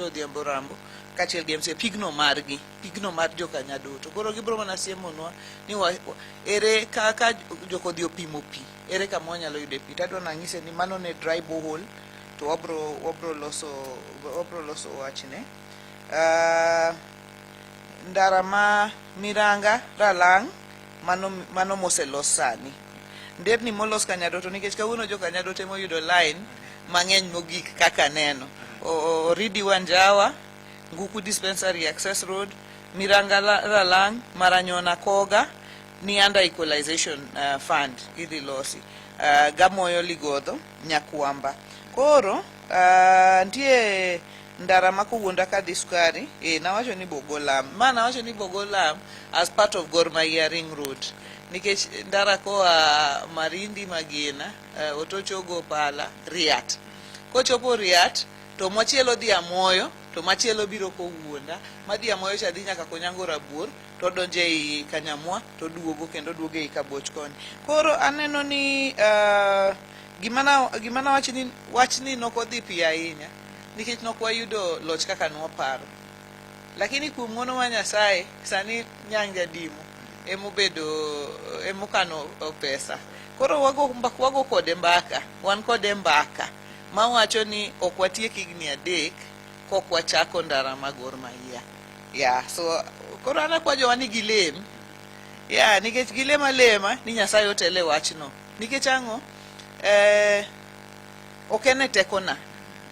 Odhiambo Rambo kaachiel gi MCA pigno margi pigno mar jokanyaduto. Koro gibiro mana siemonwa ni wa, ere kaka jokodhi opimo pi, ere kama wanyalo yude pi. Tadwa nang'ise ni mano ne dry borehole to wabro wabro loso wabro loso wachne. Uh, ndara ma Miranga Ralang' mano mano moselos sani. Nderni molos Kanyadoto nikech kawuono jo Kanyadoto ema oyudo line mang'eny mogik kaka neno. Oridi Wanjawa, Nguku Dispensary Access Road, Miranga Ralang', Maranyona Koga, ni under equalization uh, fund idhi losi. Uh, Gamoyo Ligodho, Nyakwamba. Koro uh, nitie ndara ma kowuonda kadhi sukari eh, nawacho ni Bogolam. Ma nawacho ni Bogolam as part of Gor Mahia Ring Road. Nikech ndara koa Marindi Magina, uh, Otochogo Pala, Riat. Kochopo Riat, to machielo dhi Amoyo, to machielo biro kowuonda. Madhi Amoyo cha dhi nyaka Konyango Rabuor, to donjo ei Kanyamwa, to duogo kendo duogo ei Kaboch koni. Koro aneno ni uh, gima na gima nawach ni wachni nok odhi piyo ahinya nikech nok wayudo loch kaka nwaparo. Lakini kuom ng'wono mar Nyasaye, sani Nyang' Jadimo emobedo emokano pesa. Koro wago, wago kode mbaka, wan kode mbaka mawacho ni ok watiek higni 3 kok wachako ndara ma Gor Mahia. Yeah, so koro an akwa jowa ni gilem. Yeah, nikech gilem alema ni Nyasaye otele wachno. Nikech ang'o? Eh, ok en e tekona.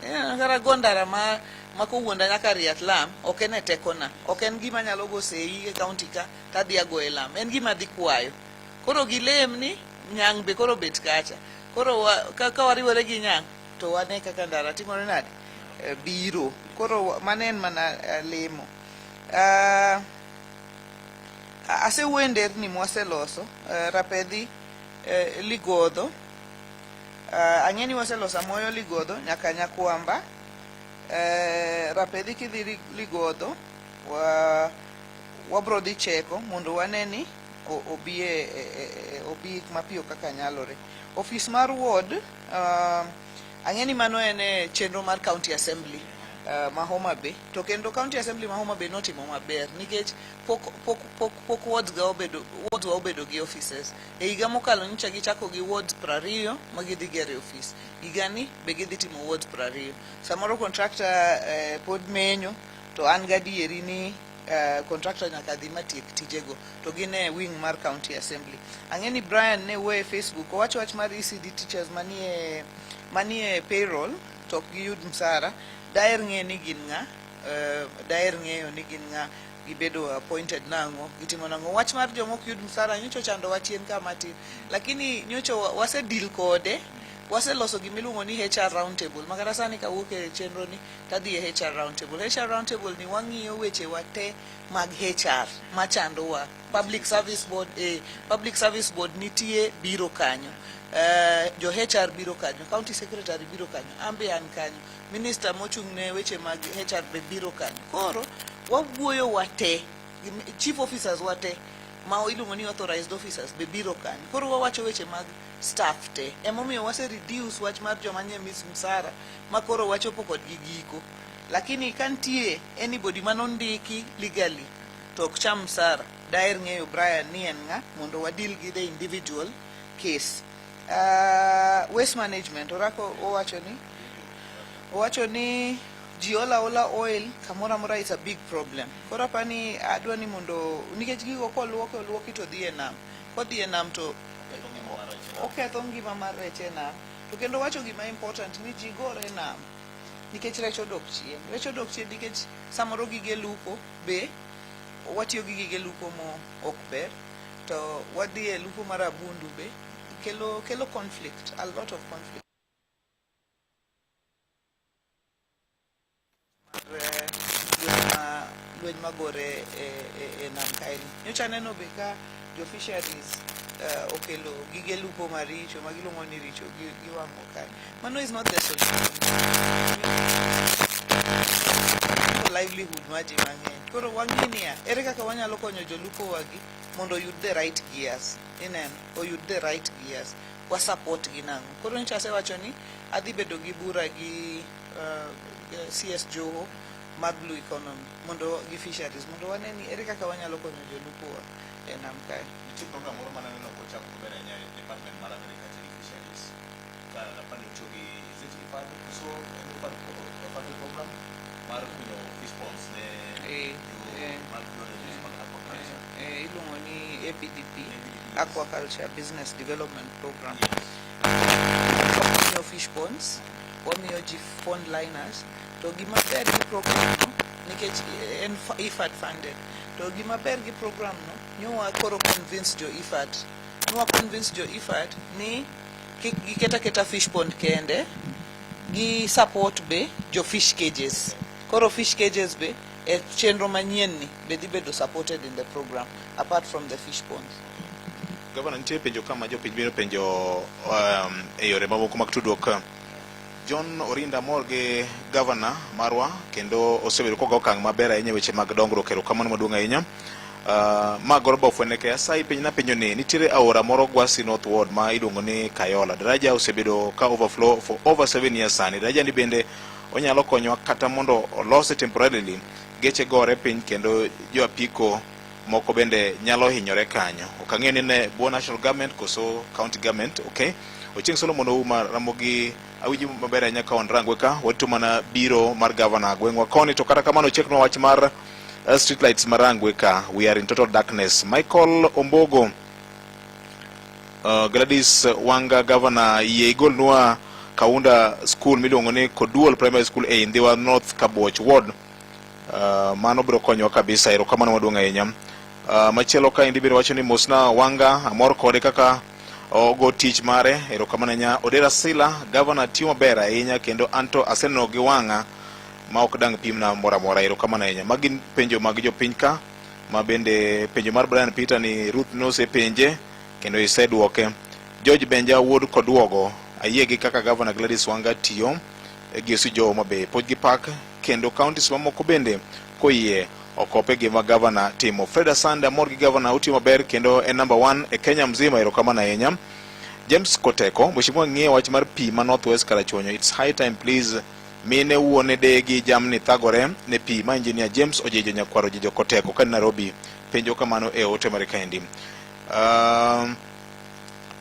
Eh, kara go ndara ma ma kowuonda nyaka riat lam, ok en e tekona. Ok en gima anyalo go seyi e county ka tadhi agoye lam. En gima adhi kwayo. Koro gilem ni Nyang' be koro obet kacha. Koro wa, ka, ka wariwore gi Nyang' to wane kaka ndara timore nade? E, biro. Koro mano en mana eh, lemo. Uh, asewuoyo e nderni mwaseloso uh, Rapedhi uh, Ligodho uh, ang'e ni waseloso Amoyo Ligodho nyaka Nyakwamba uh, Rapedhi kidhi Ligodho wa, wabro dhi cheko mondo wane ni obi e, e, e, obi mapiyo kaka nyalore. Ofis mar ward uh, ang'e ni mano en e chenro mar county assembly uh, ma Homa Bay to kendo county assembly ma Homa Bay notimo maber nikech pok pok pok pok wards ga obedo wards wa obedo gi offices e higa mokalo nyocha gichako gi wards 20 ma gidhi gero e ofis higani be gidhi timo wards 20 samoro contractor eh, pod menyo to an gadieri ni contractor nyaka dhi matiek tijego to gin e wing mar county assembly. Ang'e ni Brian ne wuoyo e Facebook owacho wach mar ECD teachers manie manie payroll to ok giyud msara. Daher ng'e ni gin ng'a, daher ng'eyo ni gin ng'a, gibedo appointed nang'o, gitimo nang'o. Wach mar joma ok yud msara nyocha ochandowa chien ka matin, lakini nyocha wase deal kode, waseloso gima iluongo ni HR round table ma kata sani kawuok e chenro ni tadhi e HR round table. HR round table ni wang'iyo weche wa te mag HR machandowa. Public Service Board, eh, Public Service Board nitie biro kanyo. Jo HR biro kanyo, County Secretary biro kanyo, an be an kanyo, Minister mochung' ne weche mag HR be biro kanyo. Koro wawuoyo wate, chief officers wate ma iluongo ni authorized officers be biro kanyo. Koro wawacho weche mag staff te. Emomiyo wase reduce wach mar joma nie mis msara ma koro wachopo kodgi giko. Lakini ka nitie anybody manondiki legally to ok cham msara, daher ng'eyo Brian ni en ng'a mondo wa deal gi the individual case. Waste management, Orako owacho ni owacho ni ji ola ola oil kamoro amora is a big problem. Koro apani adwa ni mondo nikech gigo koluoki oluoki to dhi e nam. Kodhi e nam to oketho ngima mar rech e nam. To kendo wacho gima important ni ji gore e nam nikech rech odok chien. Rech odok chien nikech samoro gige lupo be watiyo gi gige lupo mo ok ber to wadhi e lupo mar abundu be kelo kelo conflict, a lot of conflict. Mar lweny magore e, e, e nam kaeni. Nyocha aneno be ka jo fisheries okelo gige lupo maricho ma giluongo ni richo giwang'o kae. Mano is not the solution. Livelihood mar ji mang'eny. Koro wang'i niya, ere kaka wanyalo konyo jolupo wagi mondo oyud the right gears. Ineno, oyud the right gears. Wa support gi nang'o. Koro nyocha asewacho ni adhi bedo gi bura gi CS Joho mag Blue Economy mondo gi fisheries mondo wane ni ere kaka wanyalo konyo jolupo wa e nam kae. Nitie program moro mane aneno kochako maber ahinya e department mar agriculture gi fisheries. Ka apani otiyo gi is it IFAD koso en IFAD, IFAD program mar kunyo fish ponds ne jo mar mag aquaculture. Iluongo ni ABDP, Aquaculture Business Development Program. Wamiyo fish ponds, wamiyo ji pond liners, to gima ber gi program no, nikech en IFAD funded, to gima ber gi program no, nyowa koro convince jo IFAD, nyowa convince jo IFAD ni kik giket aketa fish pond kende, gi support be jo fish cages. Koro fish cages be e chenro manyien ni be dhi bedo supported in the program apart from the fish ponds. Gavana, nitie penjo kama jopiny biro penjo e yore mamoko mag tudruok. John Orinda mor gi gavana marwa kendo osebedo kogo okang' maber ahinya e weche mag dongruok. Erokamano maduong' ahinya. Ma Goroba ofweneke asayi penj na penjo ni nitiere aora moro Gwasi North Ward ma iluongo ni Kayola. Daraja osebedo ka overflow for over 7 years sani. Daraja ni bende onyalo konyowa kata mondo olose temporarily. Geche gore piny kendo jo apiko moko bende nyalo hinyore kanyo. Ok ang'eyo ni ne bwo national government koso county government. Okay. Ochieng' Solomon Ouma Ramogi awinjo maber ahinya ka wan Rangwe ka warito mana biro mar governor gweng'wa koni to kata kamano cheknwa wach mar street lights ma Rangwe ka we are in total darkness. Michael Ombogo Gladys Wanga governor yie igolnwa Kaunda School miluongo ni Koduol Primary School e Ndhiwa North Kabuoch Ward. Mano biro konyowa kabisa. Erokamano maduong' ahinya. Machielo kaendi bende wacho ni mosna Wanga, amor kode kaka ogo tich mare. Erokamano ahinya. Odera Sila, gavana tiyo maber ahinya kendo anto aseneno gi wang'a ma ok dang' pimna moro amora. Erokamano ahinya. Magi gin penjo mag jopiny ka ma bende penjo mar Brian Peter ni Ruth nosepenje kendo iseduoke. George Benja wuod Koduogo, ayie gi kaka gavana Gladys Wanga tiyo gi Osujo Homa Bay. Puoch gi pak kendo counties mamoko bende koyie okope gima gavana timo. Fred Asande amor gi gavana otiyo maber kendo en number one e Kenya mzima. Erokamano ahinya. James Koteko, mheshimiwa ng'iye wach mar pi ma North West Karachuonyo. It's high time please. Mine wuone deye gi jamni thagore ne pi. Ma engineer James Ojejo Nyakwaro Ojejo Koteko ka ni Nairobi. Penjo kamano e ote mare kaendi.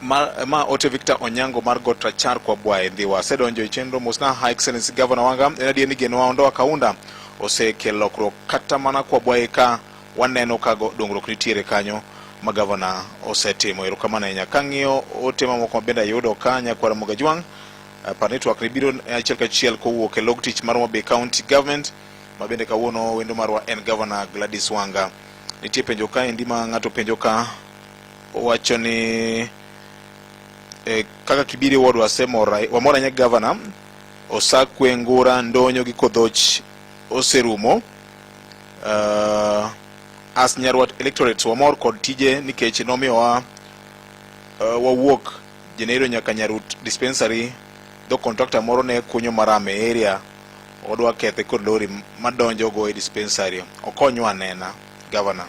Ma ote Victor Onyango mar Got Rachar kwa Bwae Ndhiwa. Asedonjo e chenro mosna High Excellency Governor Wanga. En adier ni genowa Ondoa Kaunda osekelo lokruok kata mana kwa Bwae ka waneno ka dongruok nitiere kanyo ma gavana osetimo. Erokamano ahinya. Kang'iyo ote mamoko ma bende ayudo ka nyakwar Mogajwang', par ni twak ni biro achiel kachiel kowuok e log tich mar Homa Bay County Government ma bende kawuono wendo marwa en Governor Gladys Wanga. Nitie penjo kaendi ma ng'ato penjo ka owacho ni kaka Kibiri ward wasemor wamor ahinya gi gavana Osakwe Ngura Ndonyo gi Kodhoch oserumo. As Nyarwat electorate wamor kod tije nikech nomiyowa wawuok Janeiro nyaka Nyarut dispensary dho contractor moro ne kunyo maram e area odwa kethe kod lori madonjo go e dispensary okonywa anena governor.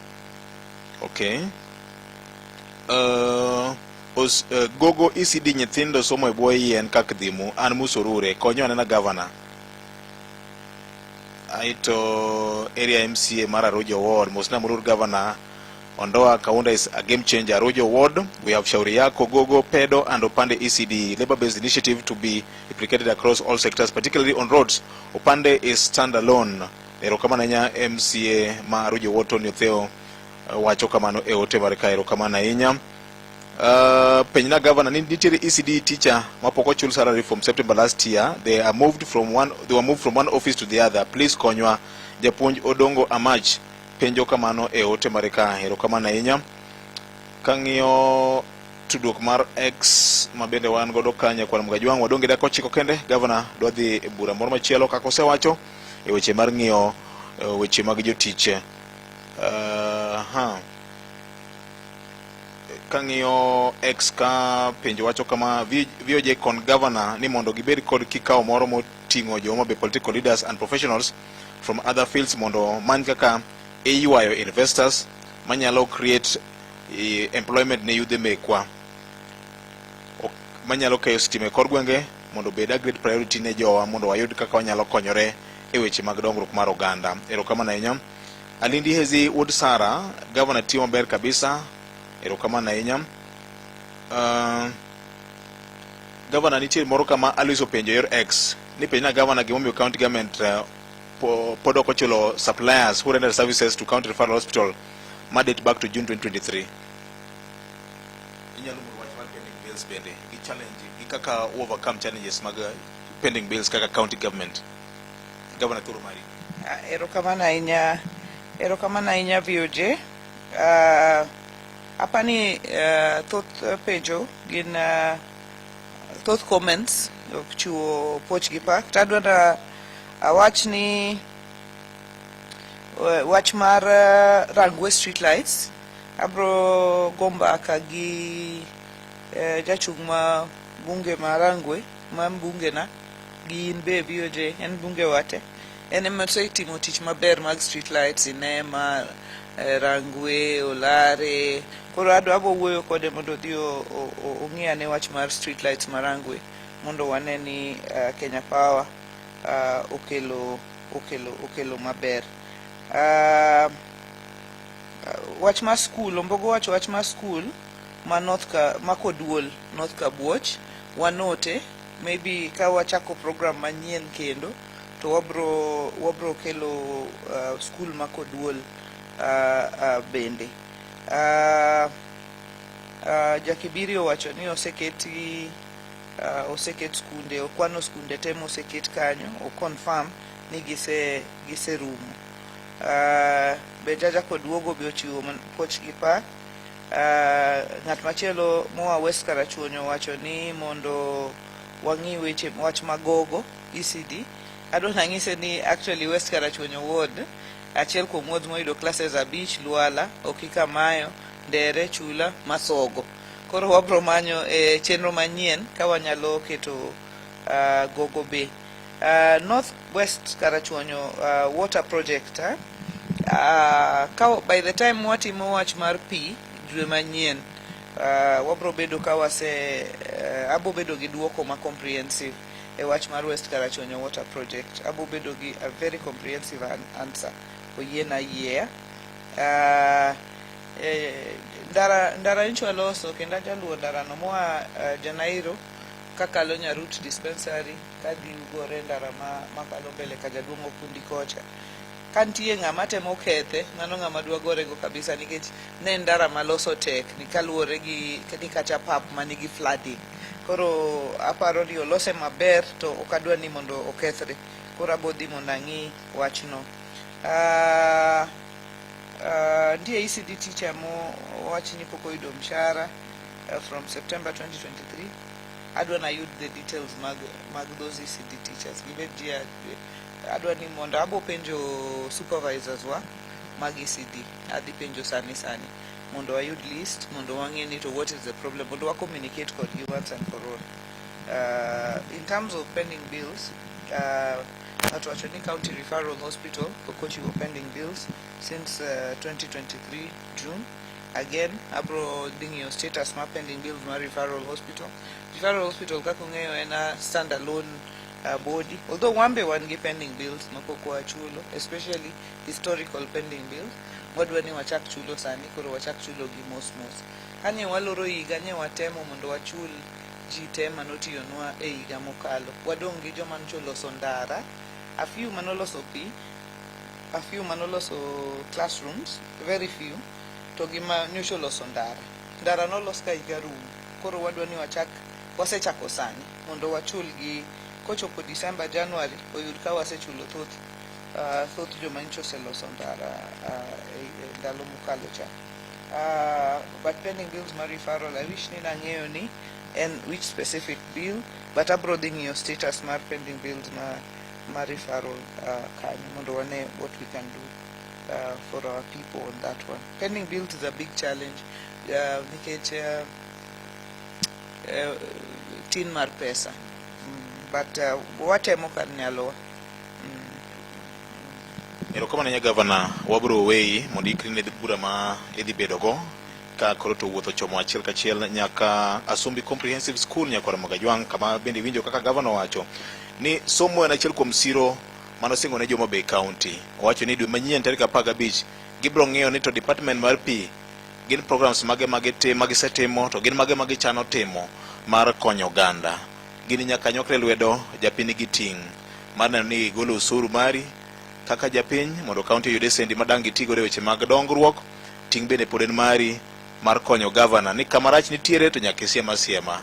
Okay. Gogo ECD nyithindo somo e bwo yien kak dhimu an Musurure konyo anena governor. Aito area MCA mar Arujo Ward mosna Murur governor Ondoa Kaunda is a game changer. Arujo Ward, we have Shauri Yako, Gogo, Pedo and Opande ECD labor-based initiative to be replicated across all sectors, particularly on roads. Opande is standalone. Erokamano ahinya MCA ma Arujo Ward Tony Otheo wacho kamano e ote mar ka. Erokamano ahinya. Penjna governor ni nitiere ECD teacher mapok ochul salary from September last year. They are moved from one, they were moved from one office to the other. Please konywa. Japuonj Odongo Amach penjo kamano e ote mare ka. Erokamano ahinya. Kang'iyo tudruok mar X ma bende wan godo ka nyakwar Mgajwang' wadong' gi dakika ochiko kende. Governor dwa dhi e bura moro machielo kaka osewacho e weche mar ng'iyo weche mag jotich. Kang'iyo X ka penjo wacho kama VOJ kon governor ni mondo gibed kod kikao moro moting'o jo Homa Bay political leaders and professionals from other fields mondo many kaka iywayo investors manyalo create employment ne yudhe mekwa manyalo keyo sitima e kor gwenge mondo obed a great priority ne jowa mondo wayud kaka wanyalo konyore e weche mag dongruok mar oganda. Erokamano ahinya. Alindi Hezi Wuod Sara, governor tiyo maber kabisa. Erokamano ahinya. Governor nitie moro kama Alois openjo yor X ni penjna governor gimomiyo county government pod ok ochulo suppliers who rendered services to county referral hospital ma date back to June 2023. Inyalo mulo wach mar pending bills bende gi challenge gi kaka overcome challenges mag pending bills kaka county government. Governor thuolo mari. Erokamano ahinya, erokamano ahinya VOJ. Apani thoth penjo gin thoth comments chiwo puoch gi pak. To adwa na awach ni wach mar Rangwe street lights abro go mbaka gi jachung' ma bunge ma Rangwe ma mbunge na gi in be VOJ en bunge wate en ema osetimo tich maber mag street lights Inema, Rangwe, Olare. Koro adwa abo wuoyo kode mondo odhi ong'i ane wach mar street lights ma Rangwe mondo wane ni Kenya Power okelo okelo okelo maber. Wach mar skul, Ombogo wacho wach mar skul ma North ka ma Koduol North Kabuoch wanote maybe ka wachako program manyien kendo to wabro kelo skul ma Koduol bende. Jakibiri owacho ni oseketi Uh, oseket skunde, okwano skunde te moseket kanyo, o confirm ni gise giserumo. Uh, be Jaja Koduogo be ochiwo puoch gi pak. Uh, ng'at machielo moa West Karachuonyo owacho ni mondo wang'i weche wach magogo ECD. Adwa nang'ise ni actually West Karachuonyo ward achiel kuom wards moyudo classes abich Lwala, Okikamayo, Ndere, Chula, Masogo. Koro wabro manyo e chenro manyien ka wanyalo keto uh, Gogo Bay. North West Karachuonyo water project eh? Ka by the time watimo wach mar pi dwe manyien wabro bedo ka wase abo bedo gi duoko ma comprehensive e wach mar West Karachuonyo water project. Abo bedo gi a very comprehensive answer. Oyiena yiea. Ndara ndara nyocha waloso kendo ajaluwo ndarano moa Janairo kakalo Nyarut dispensary kadhi gore ndara ma makalo mbele ka jaduong' Okundi kocha. Ka nitie ng'ama temo kethe, mano ng'ama dwa gorego kabisa nikech ne en ndara maloso tek ni kaluwore gi ni kacha pap manigi flooding. Koro aparo ni olose maber to ok adwa ni mondo okethre. Koro abo dhi mondo ang'i wachno. Nitie ECD teacher mo wach ni pok oyudo mshahara from September 2023. Adwa nayud the details mag, mag those ECD teachers. Gibed ji adwa ni mondo abo penjo supervisors wa mag ECD. Adhi penjo sani sani mondo ayud list mondo wang'e ni to what is the problem mondo wa communicate kodgi once and for all. In terms of pending bills, ng'ato wacho ni County Referral Hospital pok ochiwo pending bills since 2023 June. Again, abro dhi ng'iyo status mar pending bills mar Referral Hospital. Referral Hospital kaka ung'eyo en a standalone body. Although wan be wan gi pending bills mapok wachulo, especially historical pending bills. Wadwa ni wachak chulo sani, koro wachak chulo gi mos mos. Kane waloro higa, ne watemo mondo wachul ji te manotiyonwa e higa mokalo. Wadong' gi joma nyocha oloso ndara, a few manoloso pi, a few manoloso classrooms, very few, to gi ma nyocha oloso ndara. Ndara nolos ka higa rumo, koro wadwa ni wachak, wasechako sani mondo wachul gi kochopo December, January oyud ka wasechulo thoth thoth joma nyocha oseloso ndara e ndalo mokalo cha. But pending bills mar referral, I wish ni nang'eyo ni en which specific bill, but abro dhi ng'iyo status mar pending bills ma referral kanyo mondo wane what we can do for our people on that one. Pending bills is a big challenge nikech tin mar pesa. But watemo kar nyalowa. Erokamano ahinya gavana, wabiro weyi mondo iikri ne bura ma idhi bedogo ka koro to wuoth ochomo achiel kachiel nyaka Asumbi Comprehensive School nyakwar Mogajwang' kama bende iwinjo kaka gavana owacho ni somo en achiel kuom siro manosingo ne jo Homa Bay County. Owacho ni dwe manyien tarik 15 gibiro ng'iyo ni to department mar pi gin programs mage magisetimo to gin mage magichano timo mar konyo oganda. Gini nyaka nyokre lwedo japiny gi ting' mar neno ni igolo osuru mari kaka japiny mondo kaunti oyud sendi madang' gitigodo e weche mag dongruok. Ting' bende pod en mari mar konyo gavana ni kama rach nitiere to nyaka isiem asiema.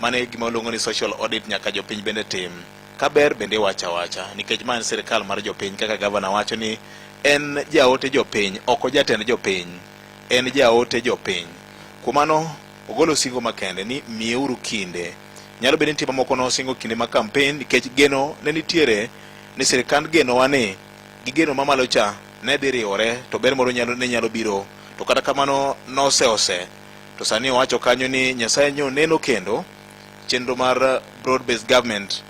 Mano e gima waluongo ni social audit nyaka jopiny bende tim. Ka ber bende iwacho awacha nikech ma en sirkal mar jopiny kaka gavana wacho ni en jaote jopiny ok ojatend jopiny en jaote jopiny. Kuom mano ogolo singo makende ni miyeuru kinde. Nyalo bedo ni nitie mamoko nosingo kinde mag campaign nikech geno ne nitiere ni sirkand genowa ni gi geno mamalo cha ne dhi riwore to ber moro nyalo, ne nyalo biro to kata kamano noseose to sani owacho kanyo ni Nyasaye nyo neno kendo chenro mar broad based government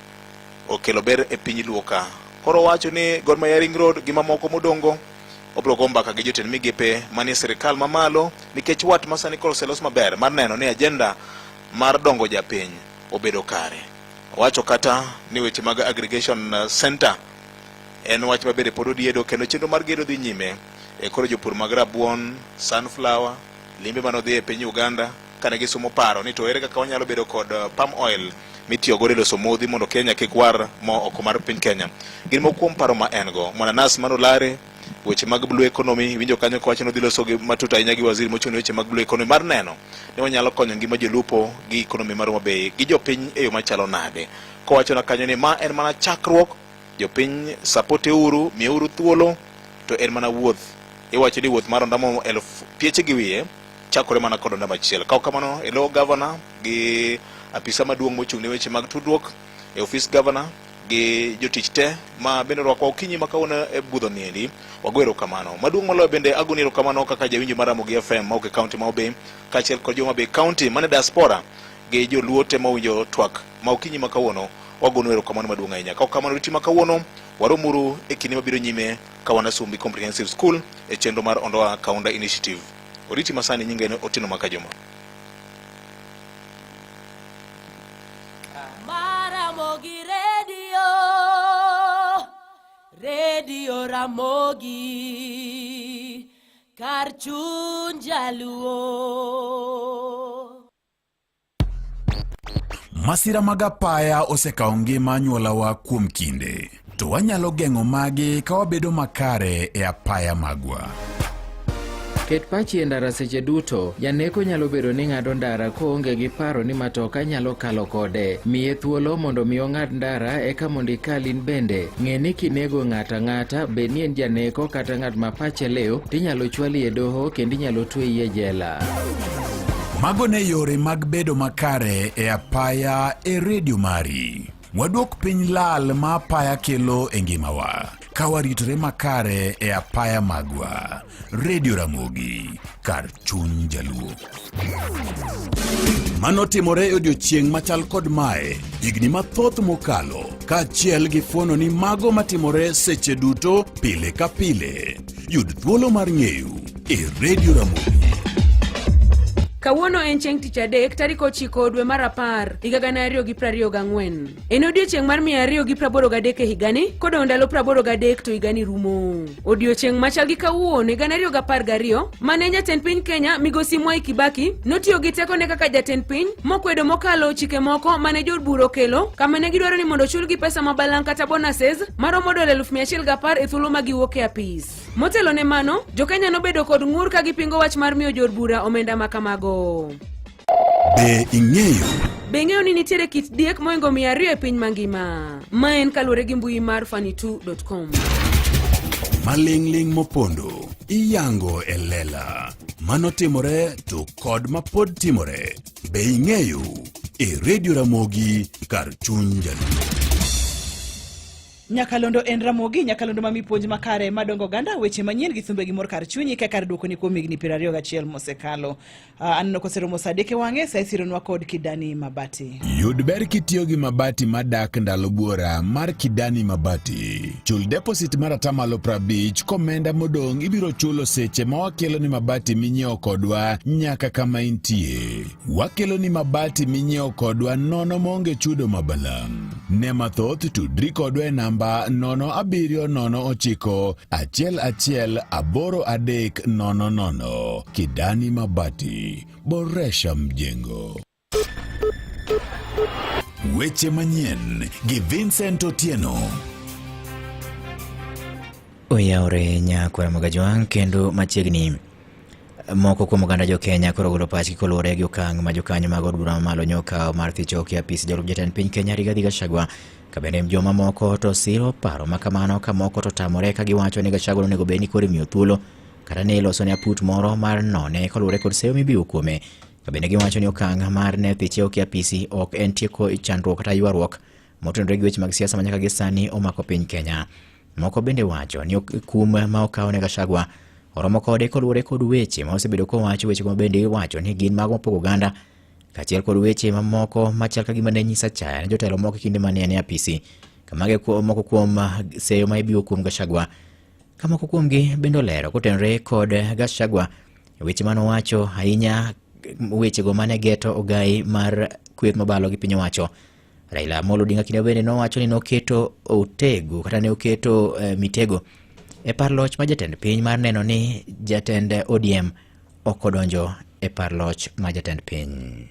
okelo ber e piny Luo ka. Koro owacho ni Gor Mahia Ring Road gi mamoko modongo obiro go mbaka gi jotend migepe manie sirkal mamalo nikech wat ma sani koro oselos maber mar neno ni agenda mar dongo japiny obedo kare. Owacho kata ni weche mag aggregation center en wach mabende pod odiedo kendo chenro mar gedo dhi nyime e koro jopur mag rabuon, sunflower, limbe mane odhi e piny Uganda kane gisumo paro ni to ere kaka wanyalo bedo kod palm oil mitiyo godo e loso modhi mondo Kenya kik war mo oko mar piny Kenya. Gin moko kuom paro ma en go. Mwananas Manolare Weche mag blue economy winjo kanyo kowacho ni odhi loso gi matut ahinya gi waziri mochung' ne weche mag blue economy mar neno ni wanyalo konyo ngima jolupo gi economy mar Homa Bay gi jopiny e yo machalo nade. Kowachona kanyo ni ma en mana chakruok, jopiny sapote uru, miyeuru thuolo, to en mana wuoth. Iwacho ni wuoth mar ondamo eluf pieche gi wiye chakore mana kod ondamo achiel. Kaw kamano e lo gavana gi apisa maduong' mochung' ne weche mag tudruok e ofis gavana gi jotich te ma bende orwakwa okinyi ma kawuono e budho niendi wago erokamano maduong' moloyo bende agoni erokamano kaka jawinjo mar Ramogi FM mawuok e kaunti ma Homa kaachiel kod jo Homa Bay kaunti mane diaspora gi joluo te mawinjo twak ma okinyi ma kawuono wagonu erokamano maduong' ahinya ka ok kamano riti ma kawuono waromuru e kinde mabiro nyime ka wan Asumbi Comprehensive School e chenro mar Ondoa Kaunda Initiative oriti masani nyinge en Otieno Makajuma Maramogi Radio, Radio Ramogi, kar chuny jaluo. Masira mag apaya osekawo ngima anyuolawa kuom kinde, to wanyalo geng'o magi ka wabedo makare e apaya magwa. Ket pachi e ndara seche duto. Janeko nyalo bedo ni ng'ado ndara koonge gi paro ni matoka nyalo kalo kode. Miye thuolo mondo mi ong'ad ndara eka mondo ikal in bende. Ng'e ni kinego ng'ato ang'ata, bed ni en janeko kata ng'at ma pache liw, tinyalo chwali e doho kendo inyalo tweyi e jela. Mago ne yore mag bedo makare e apaya e redio mari. Waduok piny lal ma apaya kelo e ngimawa ka waritore makare e apaya magwa. Redio Ramogi, kar chuny jaluo. Mano timore e odiechieng' machal kod mae higni mathoth mokalo, kaachiel gi fuono ni mago matimore seche duto pile ka pile. Yud thuolo mar ng'eyo e Radio Ramogi. Kawuono en chieng' tich adek tarik 9 dwe mar 10 higa 2024. En odiechieng' mar 283 e higani kodong' ndalo 83 to higani rumo. Odiechieng' machal gi kawuono e 2012 mane jatend piny Kenya Migosi Mwai Kibaki notiyo gi tekone kaka jatend piny mokwedo mokalo chike moko mane jood bura okelo kama ne gidwaro ni mondo ochulgi pesa ma balang' kata bonuses maromo dola 110,000 e thuolo ma giwuok e apis. Motelo ne mano, jo-Kenya nobedo kod ng'ur ka gipingo wach mar miyo jood bura omenda ma kamago. Be ing'eyo? Be ing'eyo ni nitiere kit diek mohingo 200 e piny mangima? Ma en kaluwore gi mbui mar funny2.com. Maling'ling' mopondo iyango e lela. Mano timore to kod mapod timore. Be ing'eyo? E Radio Ramogi kar chuny jaluo. Nyakalondo en Ramogi, nyakalondo ma mipuonj makare madongo oganda, weche manyien gi thumbe gi mor kar chunyi ka kar duokoni kuom higni 21 mosekalo. Aneno koseromo saa adek e wang'e, sa isironwa kod Kidani Mabati. Yud ber kitiyo gi mabati madak ndalo buora mar Kidani Mabati. Chul deposit mar atamalo 50 komenda modong' ibiro chulo seche ma wakelo ni mabati minyiewo kodwa nyaka kama intie. Wakelo ni mabati minyiewo kodwa nono maonge chudo mabalang'. Ne mathoth tudri kodwa e namba 0709 11 83 00. Kidani Mabati, boresha mjengo. Weche manyien gi Vincent Otieno. Oyawre nyakwar Mogajwang' kendo machiegni moko kuom oganda jo Kenya koro golo pachgi koluwore gi okang' ma jokanyo mag od bura mamalo nyokawo mar thicho oko e apis jalup jatend piny Kenya Rigathi Gachagua ka bende joma moko to siro paro ma kamano ka moko to tamore ka giwacho ni Gachagua onego bed ni koro imiyo thuolo kata ne ilosone aput moro mar none koluwore kod seyo mibiwo kuome ka bende giwacho ni okang' mar ne thiche oko e apisi ok en tieko chandruok kata ywaruok motenore gi weche mag siasa ma nyaka gi sani omako piny Kenya. Moko bende wacho ni kum ma okaw ne Gachagua oromo kode koluwore kod weche ma osebedo kowacho, weche ma bende iwacho ni gin mago mapogo oganda kaachiel kod weche mamoko machal ka gima ne nyiso achaya ne jotelo moko e kinde mane en e apisi. Kamage moko kuom seyo ma ibiwo kuom Gachagua ka moko kuomgi bende olero kotenore kod Gachagua weche mane owacho ahinya wechego mane geto ogai mar kweth mobalo gi piny owacho. Raila Amolo Odinga kinde bende nowacho ni noketo otego kata ne oketo mitego e par loch ma jatend piny mar neno ni jatend ODM ok odonjo e par loch ma jatend piny.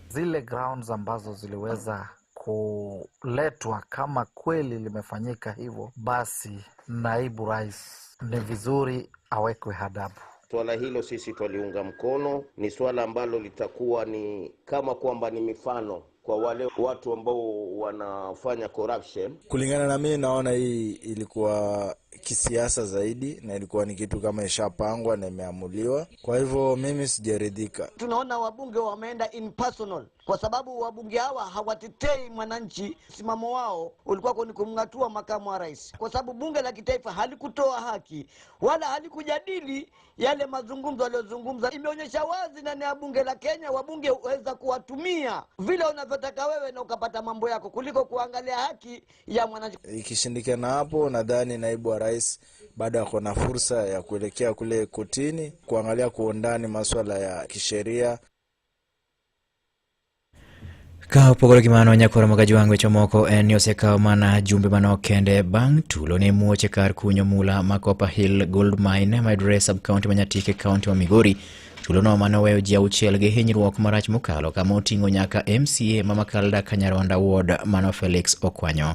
Zile grounds ambazo ziliweza kuletwa kama kweli limefanyika hivyo, basi naibu rais ni vizuri awekwe adabu. Swala hilo sisi twaliunga mkono, ni swala ambalo litakuwa ni kama kwamba ni mifano kwa wale watu ambao wanafanya corruption. Kulingana na mimi, naona hii ilikuwa kisiasa zaidi na ilikuwa ni kitu kama ishapangwa na imeamuliwa. Kwa hivyo mimi sijaridhika. Tunaona wabunge wameenda in personal, kwa sababu wabunge hawa hawatetei mwananchi. Msimamo wao ulikuwa ni kumng'atua makamu wa rais, kwa sababu bunge la kitaifa halikutoa haki wala halikujadili yale mazungumzo aliyozungumza. Imeonyesha wazi ndani ya bunge la Kenya wabunge waweza kuwatumia vile unavyotaka wewe na ukapata mambo yako kuliko kuangalia haki ya mwananchi. Ikishindikana hapo, nadhani naibu wa rais bado ako na fursa ya kuelekea kule kotini kuangalia kwa undani masuala ya kisheria. Ka opogore gi mano, nyakwar Ramogi weche moko en ni osekawo mana jumbe manok kende bang' tulo ne muoch e kar kunyo mula ma Copper Hill Gold Mine mayudore e sub-county ma Nyatike e kaunti ma Migori. Tulono mane oweyo ji auchiel gi hinyruok marach mokalo kama oting'o nyaka MCA ma Makalda Kanyarwanda Ward mano Felix Okwanyo.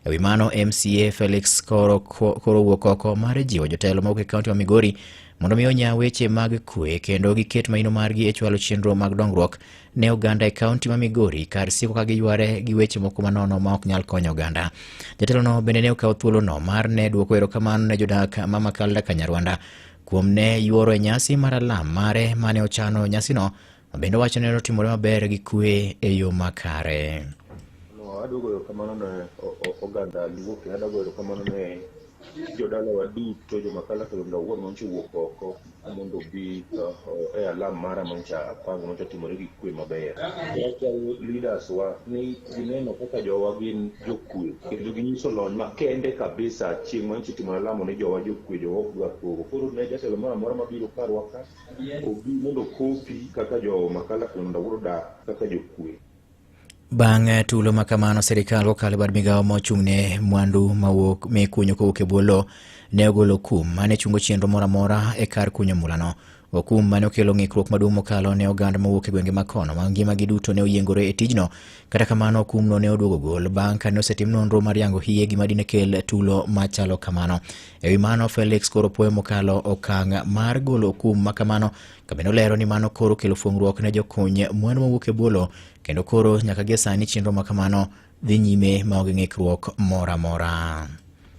E wi mano, MCA Felix koro, koro wuok oko mar jiwo jotelo mawuok e kaunti ma Migori mondo mi onya weche mag kwe kendo giket maino margi e chwalo chenro mag dongruok ne oganda e kaunti ma Migori kar siko ka giyware gi weche moko manono ma ok nyal konyo oganda. Jatelono bende ne okawo thuolono mar ne duoko erokamano ne jodak ma Makalda Kanyarwanda kuom ne yuoro e nyasi mar alam mare mane ochano nyasino ma bende owacho ni notimore maber gi kwe e yo makare. No, adwa goyo erokamano ne oganda Luo kendo adwa goyo erokamano ne jodalawa duto jomakala kendo owuon manyocha owuok oko mondo obi e alam mara manyocha apango manyocha otimore gi kwe maber. Wakwayo leaders wa ni gineno kaka jowa gin jokwe kendo ginyiso lony makende kabisa chieng' manyocha itimo alamo ni jowa jokwe jowa ok dwar koko. Koro ne jatelo moro amora mabiro karwa ka obi mondo okopi kaka jo Makala kendo Wuod odak kaka jokwe. Bang' tulo ma kamano, sirikal kokalo e bad migawo mochung' ne mwandu mawuok mikunyo kowuok e bwo lowo ne ogolo kum mane chungo chenro moro amora e kar kunyo mulano. Okum mane okelo ng'ikruok maduong' mokalo ne oganda mowuok e gwenge ma kono ma ngimagi duto ne oyiengore e tijno. Kata kamano, kumno ne oduogo gol bang' kane osetim nonro mar yango hie gima dine kel tulo machalo kamano. E wi mano, Felix koro puoyo mokalo okang' mar golo okum ma kamano kabende olero ni mano koro kelo fuong'ruok ne jokuny mwandu mowuok e bwo lowo kendo koro nyaka gie sani chenro ma kamano dhi nyime maonge ng'ikruok moro amora.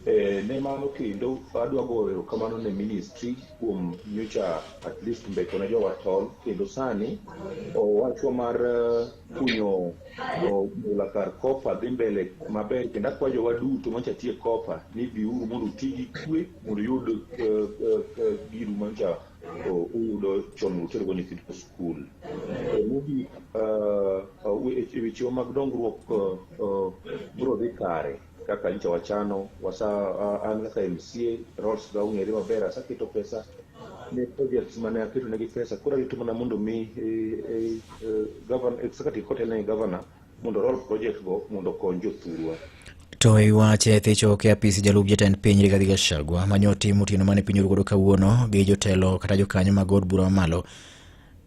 E, ne mano kendo adwa goyo erokamano ne ministry kuom nyocha at least mbeko ne jowa tol kendo sani wachwa mar kunyo mula kar kopa dhi mbele maber kendo akwa jowa duto manyocha tiye kopa ni biuru mondo uti gi kwe mondo uyud giru manyocha uyudo chon mondo utergo nyithindo skul. Mogik e wechewa mag dongruok biro dhi kare kaka nyocha wachano wasa an kaka MCA roles ga ong'ere maber asaketo pesa ne projects mane aketo negi pesa koro arito mana mondo mi governor executive kotelne gi governor mondo roll project go mondo okony jothurwa. To e wach e thicho e apis jalup jatend piny Rigathi Gachagua ma nyotim otieno mane piny orugodo kawuono gi jotelo kata jokanyo mag od bura mamalo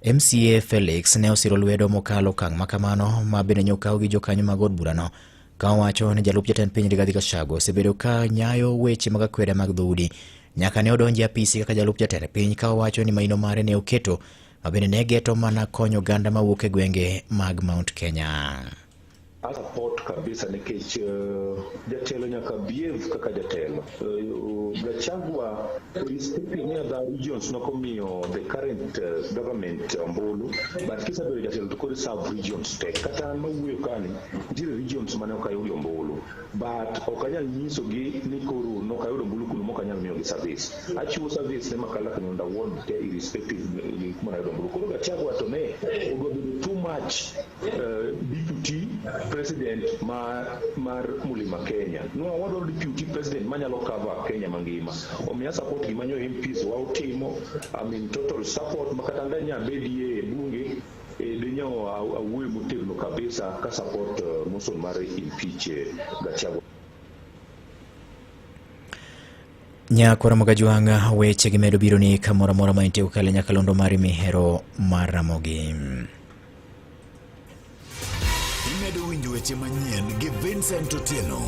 MCA Felix ne osiro lwedo mokalo okang' ma kamano ma bende ne okaw gi jokanyo mag od burano ka owacho ni jalup jatend piny Rigathi Gachagua osebedo ka nyayo weche mag akweda mag dhoudi nyaka ne odonji e apisi kaka jalup jatend piny ka owacho ni maino mare ne oketo ma bende ne geto mana konyo oganda mawuok e gwenge mag Mount Kenya. A support kabisa nikech jatelo nyaka behave kaka jatelo. Gachagua is stepping near the regions nokomiyo the current government ombulu but kisebedo jatelo to koro serve regions te. Kata an mawuoyo kani nitiere regions mane ok ayudo ombulu but ok anyal nyisogi ni koro nok ayudo ombulu kuno mok anyal miyogi service. Achiwo service ne Makala Kanyonda ward te irrespective gi kuma nayudo ombulu. Koro Gachagua to ne odwa bedo too much deputy president mar Mlima Kenya. No, wadwaro deputy president manyalo cover Kenya mangima. Omiyo support gima nyo MPs wa otimo. I'm in total support makata ndanya bedie e bunge dinyo awuoyo motegno kabisa ka support motion mar impeach Gachagua. Nyakwara Mogajwang' weche gi medo biro ni kamoro amora ma intie kokalo e nyakalondo mari mihero mar Ramogi. Imedo winjo weche manyien gi Vincent Otieno.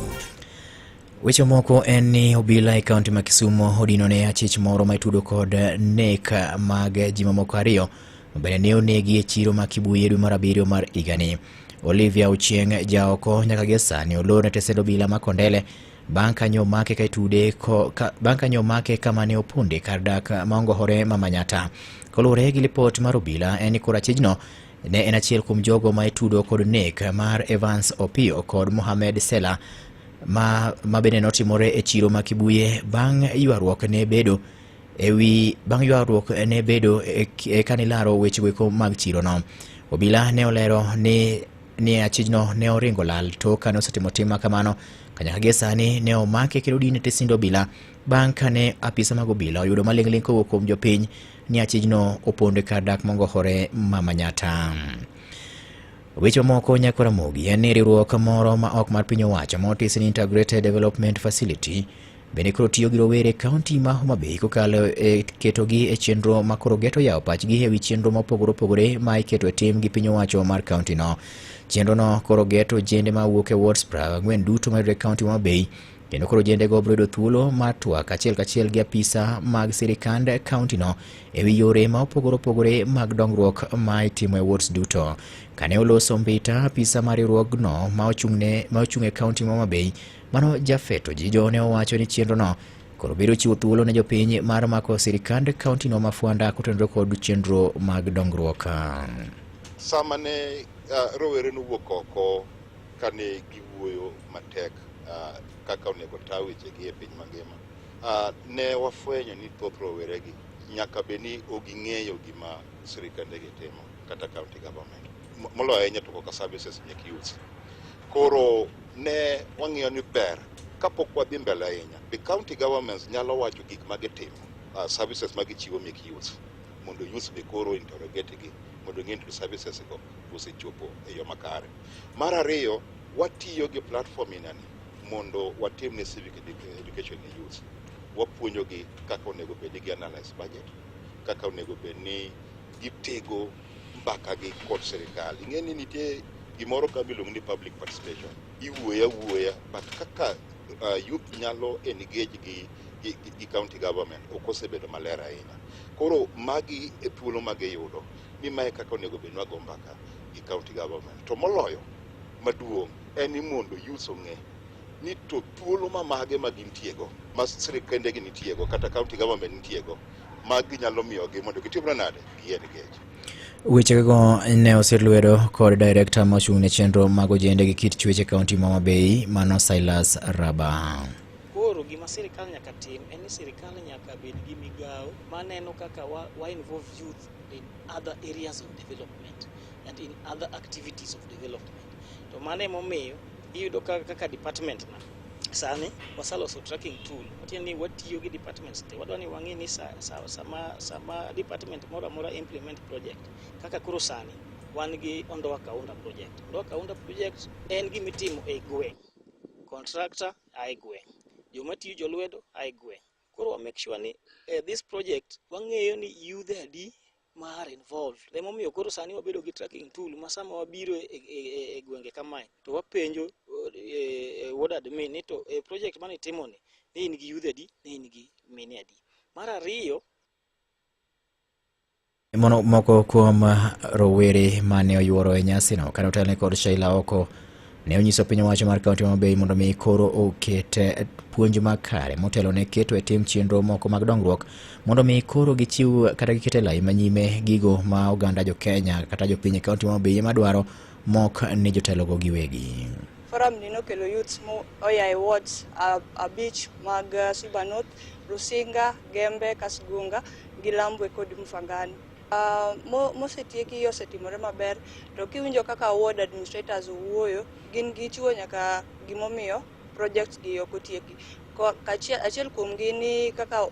Weche moko en ni obila e kaunti ma Kisumu odino ne achich moro ma itudo kod nek mag ji mamoko ariyo bende ne onegi e chiro ma Kibuye dwe mar abiriyo mar higani. Olivia Ochieng' jaoko nyaka gie sani olor ne tesend obila ma Kondele bang' kanyo omake ka itude ko, ka, bang' kanyo omake kama ne oponde kar dak ma ongohore ma Manyata. Kaluwore gi lipot mar obila en ni koro achijno ne en achiel kuom jogo ma itudo kod nek mar Evans Opiyo kod Mohamed Sela ma, ma bende notimore e chiro ma Kibuye bang' ywaruok ne bedo ewi bang' ywaruok ne bedo e, e kanilaro weche goeko mag chirono. Obila ne olero ni ni achijno ne oringo lal tok kane osetimo tim ma kamano kanyaka gie sani ne omake kendo odine tesind obila bang' kane apisa mag obila oyudo maling'ling' kowuok kuom jopiny ni achijno opondo e kar dak mongohore ma Manyata. Weche mamoko nyako Ramogi en ni riwruok moro ma ok mar piny owacho ma otis ni Integrated Development Facility bende koro tiyo gi rowere e kaunti ma Homa Bay kokalo e ketogi e chenro ma koro geto yawo pachgi e wi chenro mopogore opogore ma iketo e tim gi piny owacho mar kaunti no. Chenro no koro geto ojende ma wuok e wards 40 duto mayudore e kaunti ma Homa Bay kendo koro ojendego biro yudo thuolo mar twak achiel kachiel gi apisa mag sirikand kaunti no e wi yore ma opogore opogore mag dongruok ma itimo e wards duto. Kane oloso Mbita, apisa mar riwruogno ma ochung'ne ma ochung' e kaunti ma Homa Bay Mano Jafet Ojijo ne owacho ni chenrono koro biro chiwo thuolo ne jopiny mar mako sirikand kauntino ma Fwanda kotenore kod chenro mag dongruok. Sama ne rowere nowuok oko kane giwuoyo matek kaka onego ta wechegi e piny mangima, ne wafwenyo ni thoth roweregi nyaka bed ni ok ging'eyo gima sirikandegi timo kata county government, moloyo ahinya to koka services mek youth. Koro ne wang'iyo ni ber kapok wadhi mbele ahinya, be county governments nyalo wacho gik ma gitimo, services ma gichiwo mek youth, mondo youth be koro interrogate gi mondo ng'e ni services go osechopo e yo makare. Mar ariyo, watiyo gi platform inani mondo watim ne civic education ne youth. Wapuonjogi kaka onego bed ni gi analyze budget, kaka onego bed ni gitego mbaka gi kod sirikal. Ing'e ni nitie gimoro ka miluongo ni public participation. Iwuoyo awuoya, but kaka youth nyalo engage gi county government ok osebedo maler ahinya. Koro magi e thuolo ma giyudo ni mae kaka onego bed ni wago mbaka gi county government. To moloyo maduong' en ni mondo youth ong'e ni to thuolo ma mage ma gintiego, ma sirikendegi nitiego kata county government nitiego, ma ginyalo miyogi mondo gitimre nade, gi engage. Wechego ne osir lwedo kod director ma ochung' ne chenro mag ojende gi kit chwech e kaunti ma Homa Bay, mano Silas Raba. Koro gima sirikal nyaka tim en ni sirikal nyaka bed gi migawo maneno kaka wa involve youth in other areas of development and in other activities of development. To mano emomiyo iyudo ka kaka department na sani waseloso tracking tool, matiende ni watiyo gi departments te. Wadwa ni wang'e ni sama department moro amora implement project, kaka koro sani wan gi Ondoa Kaunda project. Ondoa Kaunda project en gima itimo e gweng', contractor ae gweng', joma tiyo jolwedo ae gweng'. Koro wa make sure ni this project wang'eyo ni yudhe adi ma are involved. Emomiyo koro sani wabedo gi tracking tool ma sama wabiro e gwenge kamae to wapenjo ward admin ni to e project mane itimo ni, ne in gi yudhe adi, ne in gi mine adi. Mar ariyo, Mono moko kuom rowere mane oyuoro e nyasino kane otelne kod Sheila Oko ne onyiso piny owacho mar kaunti ma Homa Bay mondo mi koro oket puonj makare motelo ne keto e tim chenro moko mag dongruok mondo mi koro gichiw kata giket e lai manyime gigo ma oganda jo Kenya kata jopiny e kaunti ma Homa Bay ema dwaro mok ni jotelogo giwegi. Forum ni nokelo youths mo oya e wards abich mag Suba North, Rusinga, Gembe, Kasgunga, gi Lambwe kod Mfangano. Mosetieki osetimore maber, to kiwinjo kaka ward administrators wuoyo, gin gichiwo nyaka gimomiyo projects gi ok otieki. Achiel kuomgi ni kaka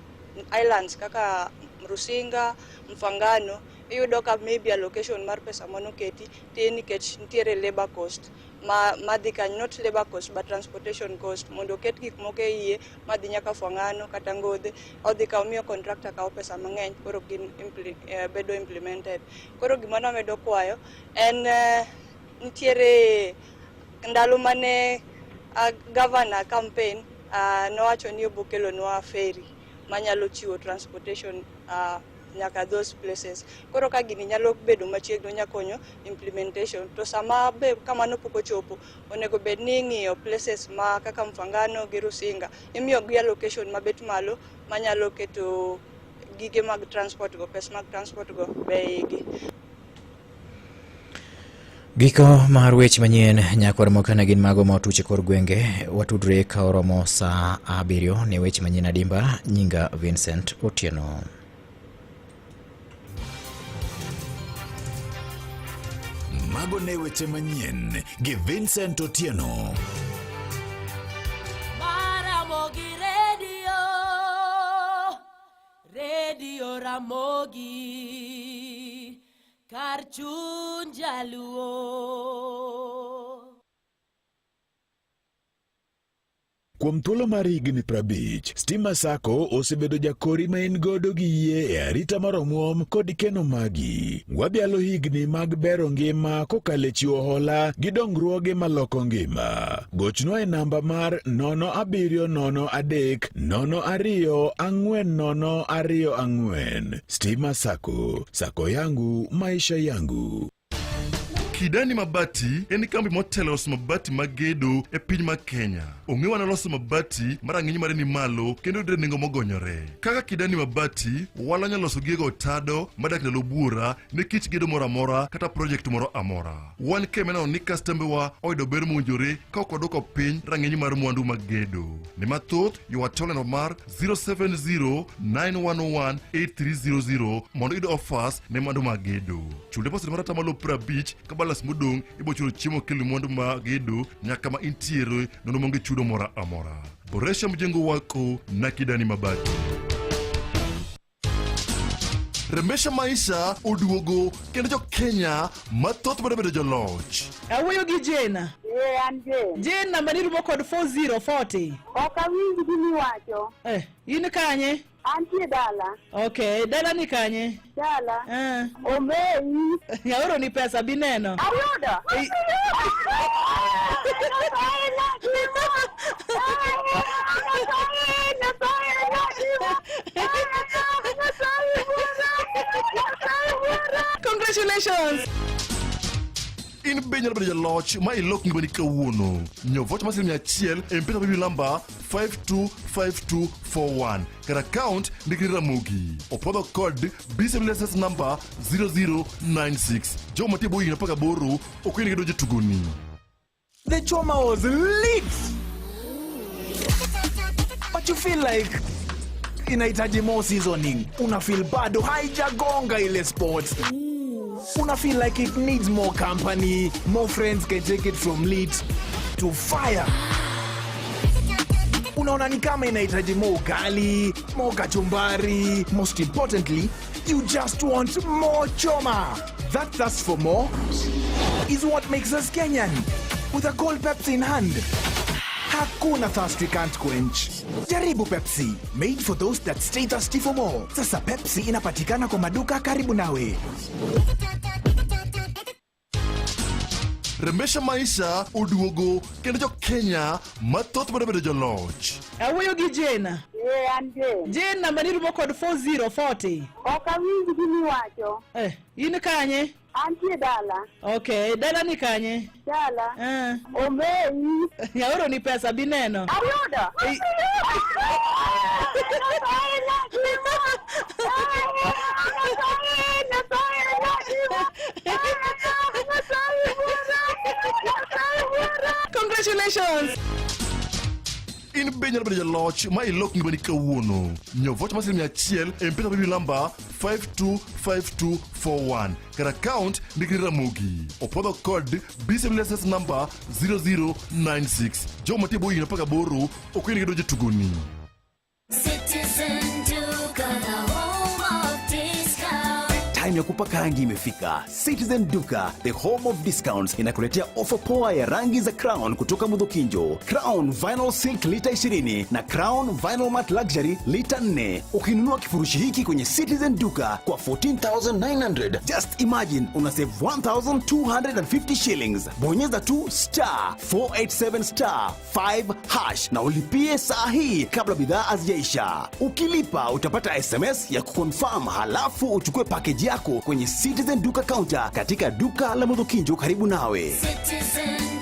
islands kaka Rusinga, Mfangano, iyudo ka maybe allocation mar pesa manoketi tin nikech nitiere labor cost madhi kanyo, not labor cost but transportation cost, mondo oket gik moko e iye madhi nyaka Mfangano kata Ngodhe, odhi kawo miyo contractor kawo pesa mang'eny, koro gin bedo implemented. Koro gima namedo kwayo en nitiere Ndalo mane governor campaign nowacho ni obo kelonwa ferry manyalo chiwo transportation nyaka those places. Koro ka gini nyalo bedo machiegni onya konyo implementation. To sama be kamano pok ochopo, onego bed ni ing'iyo places ma kaka Mfangano gi Rusinga, imiyo gi allocation mabet malo manyalo keto gige mag transport go, pes mag transport go be igi. Giko mar weche manyien nyakwar mokana gin mago ma otuch e kor gwenge watudre ka oromo saa 7 ne weche manyien adimba nyinga Vincent Otieno. Mago ne weche manyien gi Vincent Otieno. Ramogi Radio, Radio Ramogi, kar chuny jaluo. Kuom thuolo mar higni 50, Stima Sacco osebedo jakori ma in godo gi yie e arita mar omuom kod keno magi. Wadhialo higni mag bero ngima kokalo e chiwo hola gi dongruoge maloko ngima. Gochnwa e namba mar 0703 02 40 24. Stima Sacco, Sacco yangu, maisha yangu. Kidani Mabati en kambi motelo loso mabati mag gedo e piny mar Kenya. Ong'ewa na loso mabati ma rang'iny mare ni malo kendo yudre nengo mogonyore. Kaka Kidani Mabati, walony loso gige otado madak ndalo buora ne kit gedo moro amora kata project moro amora. Wan kemeneno ni kastembewa oyudo ber mowinjore ka ok wadwoko piny rang'iny mar mwandu mag gedo. Ne mathoth, ywa tol e mar 070-911-8300 mondo iyud offers ne mwandu mag gedo. Chul deposit mar atamalo 50 ka balance modong' ibo chulo chiemo kelni mwandu mag gedo nyaka ma intiere nono maonge chudo moro amora. Boresha mjengo wako na Kidani Mabati. Remesha Maisha oduogo kendo jo Kenya mathoth medo bedo joloch. Awuoyo gi Jane. Eh, an Jane. Jane namba ni rumo kod 4040. Ok awinj gimiwacho. Eh, in kanye? Antie dala. Okay, dala ni kanye? Dala. Eh. Omeyi. Aoro ni pesa bineno. Ayudo. Congratulations. In be inyalo bedo jaloch ma ilok ngimani kawuono. Nyiew vocha mar siling 100 e M-Pesa Paybill namba 525241 kar account ndikni Ramogi. Opwodho kod BCB license number 0096. Jogo mantie bwo higni 18 ok oyienegi donjo e tugoni. The choma was lit! But you feel like inahitaji more seasoning. Una feel bado haijagonga ile spot. Una feel like it needs more company, more friends can take it from lit to fire. Unaona ni kama inahitaji more ugali, more kachumbari. Most importantly, you just want more choma. That thirst for more is what makes us Kenyan. With a cold Pepsi in hand. Hakuna thirst we can't quench. Jaribu Pepsi, made for those that stay thirsty for more. Sasa Pepsi inapatikana kwa maduka karibu nawe. Remesha Maisha oduogo kendo jo Kenya mathoth medo bedo joloch. Awuoyo gi Jane. Eh, an Jane. Jane namba ni rumo kod 4040. Ok awinj gimiwacho. Eh, in kanye? Antie dala. Okay, dala ni kanye? Dala. Eh. Omeyi. Aoro ni pesa bineno. Ayudo. Congratulations. In be inyalo bedo jaloch ma ilok ngimani kawuono. Nyiew vocha mar siling 100 e M-Pesa Paybill namba 525241 kar account ndikni Ramogi. Opwodho kod BCB license number 0096. Jogo mantie bwo higni 18 ok oyienegi donjo e tugoni. Citizen Duka, the home of discount. Time ya kupaka rangi imefika. Citizen Duka, the home of discounts, inakuletea ofa poa ya rangi za Crown kutoka Mudhokinjo. Crown Vinyl Silk lita 20 na Crown Vinyl Matte Luxury lita 4. Ukinunua kifurushi hiki kwenye Citizen Duka kwa 14,900, just imagine una save 1,250 shillings. Bonyeza tu star 487 star 5 hash na ulipie saa hii kabla bidhaa hazijaisha. Ukilipa utapata SMS ya kuconfirm, halafu uchukue package yako kwenye Citizen Duka counter katika duka la Mudhokinjo karibu nawe. Citizen.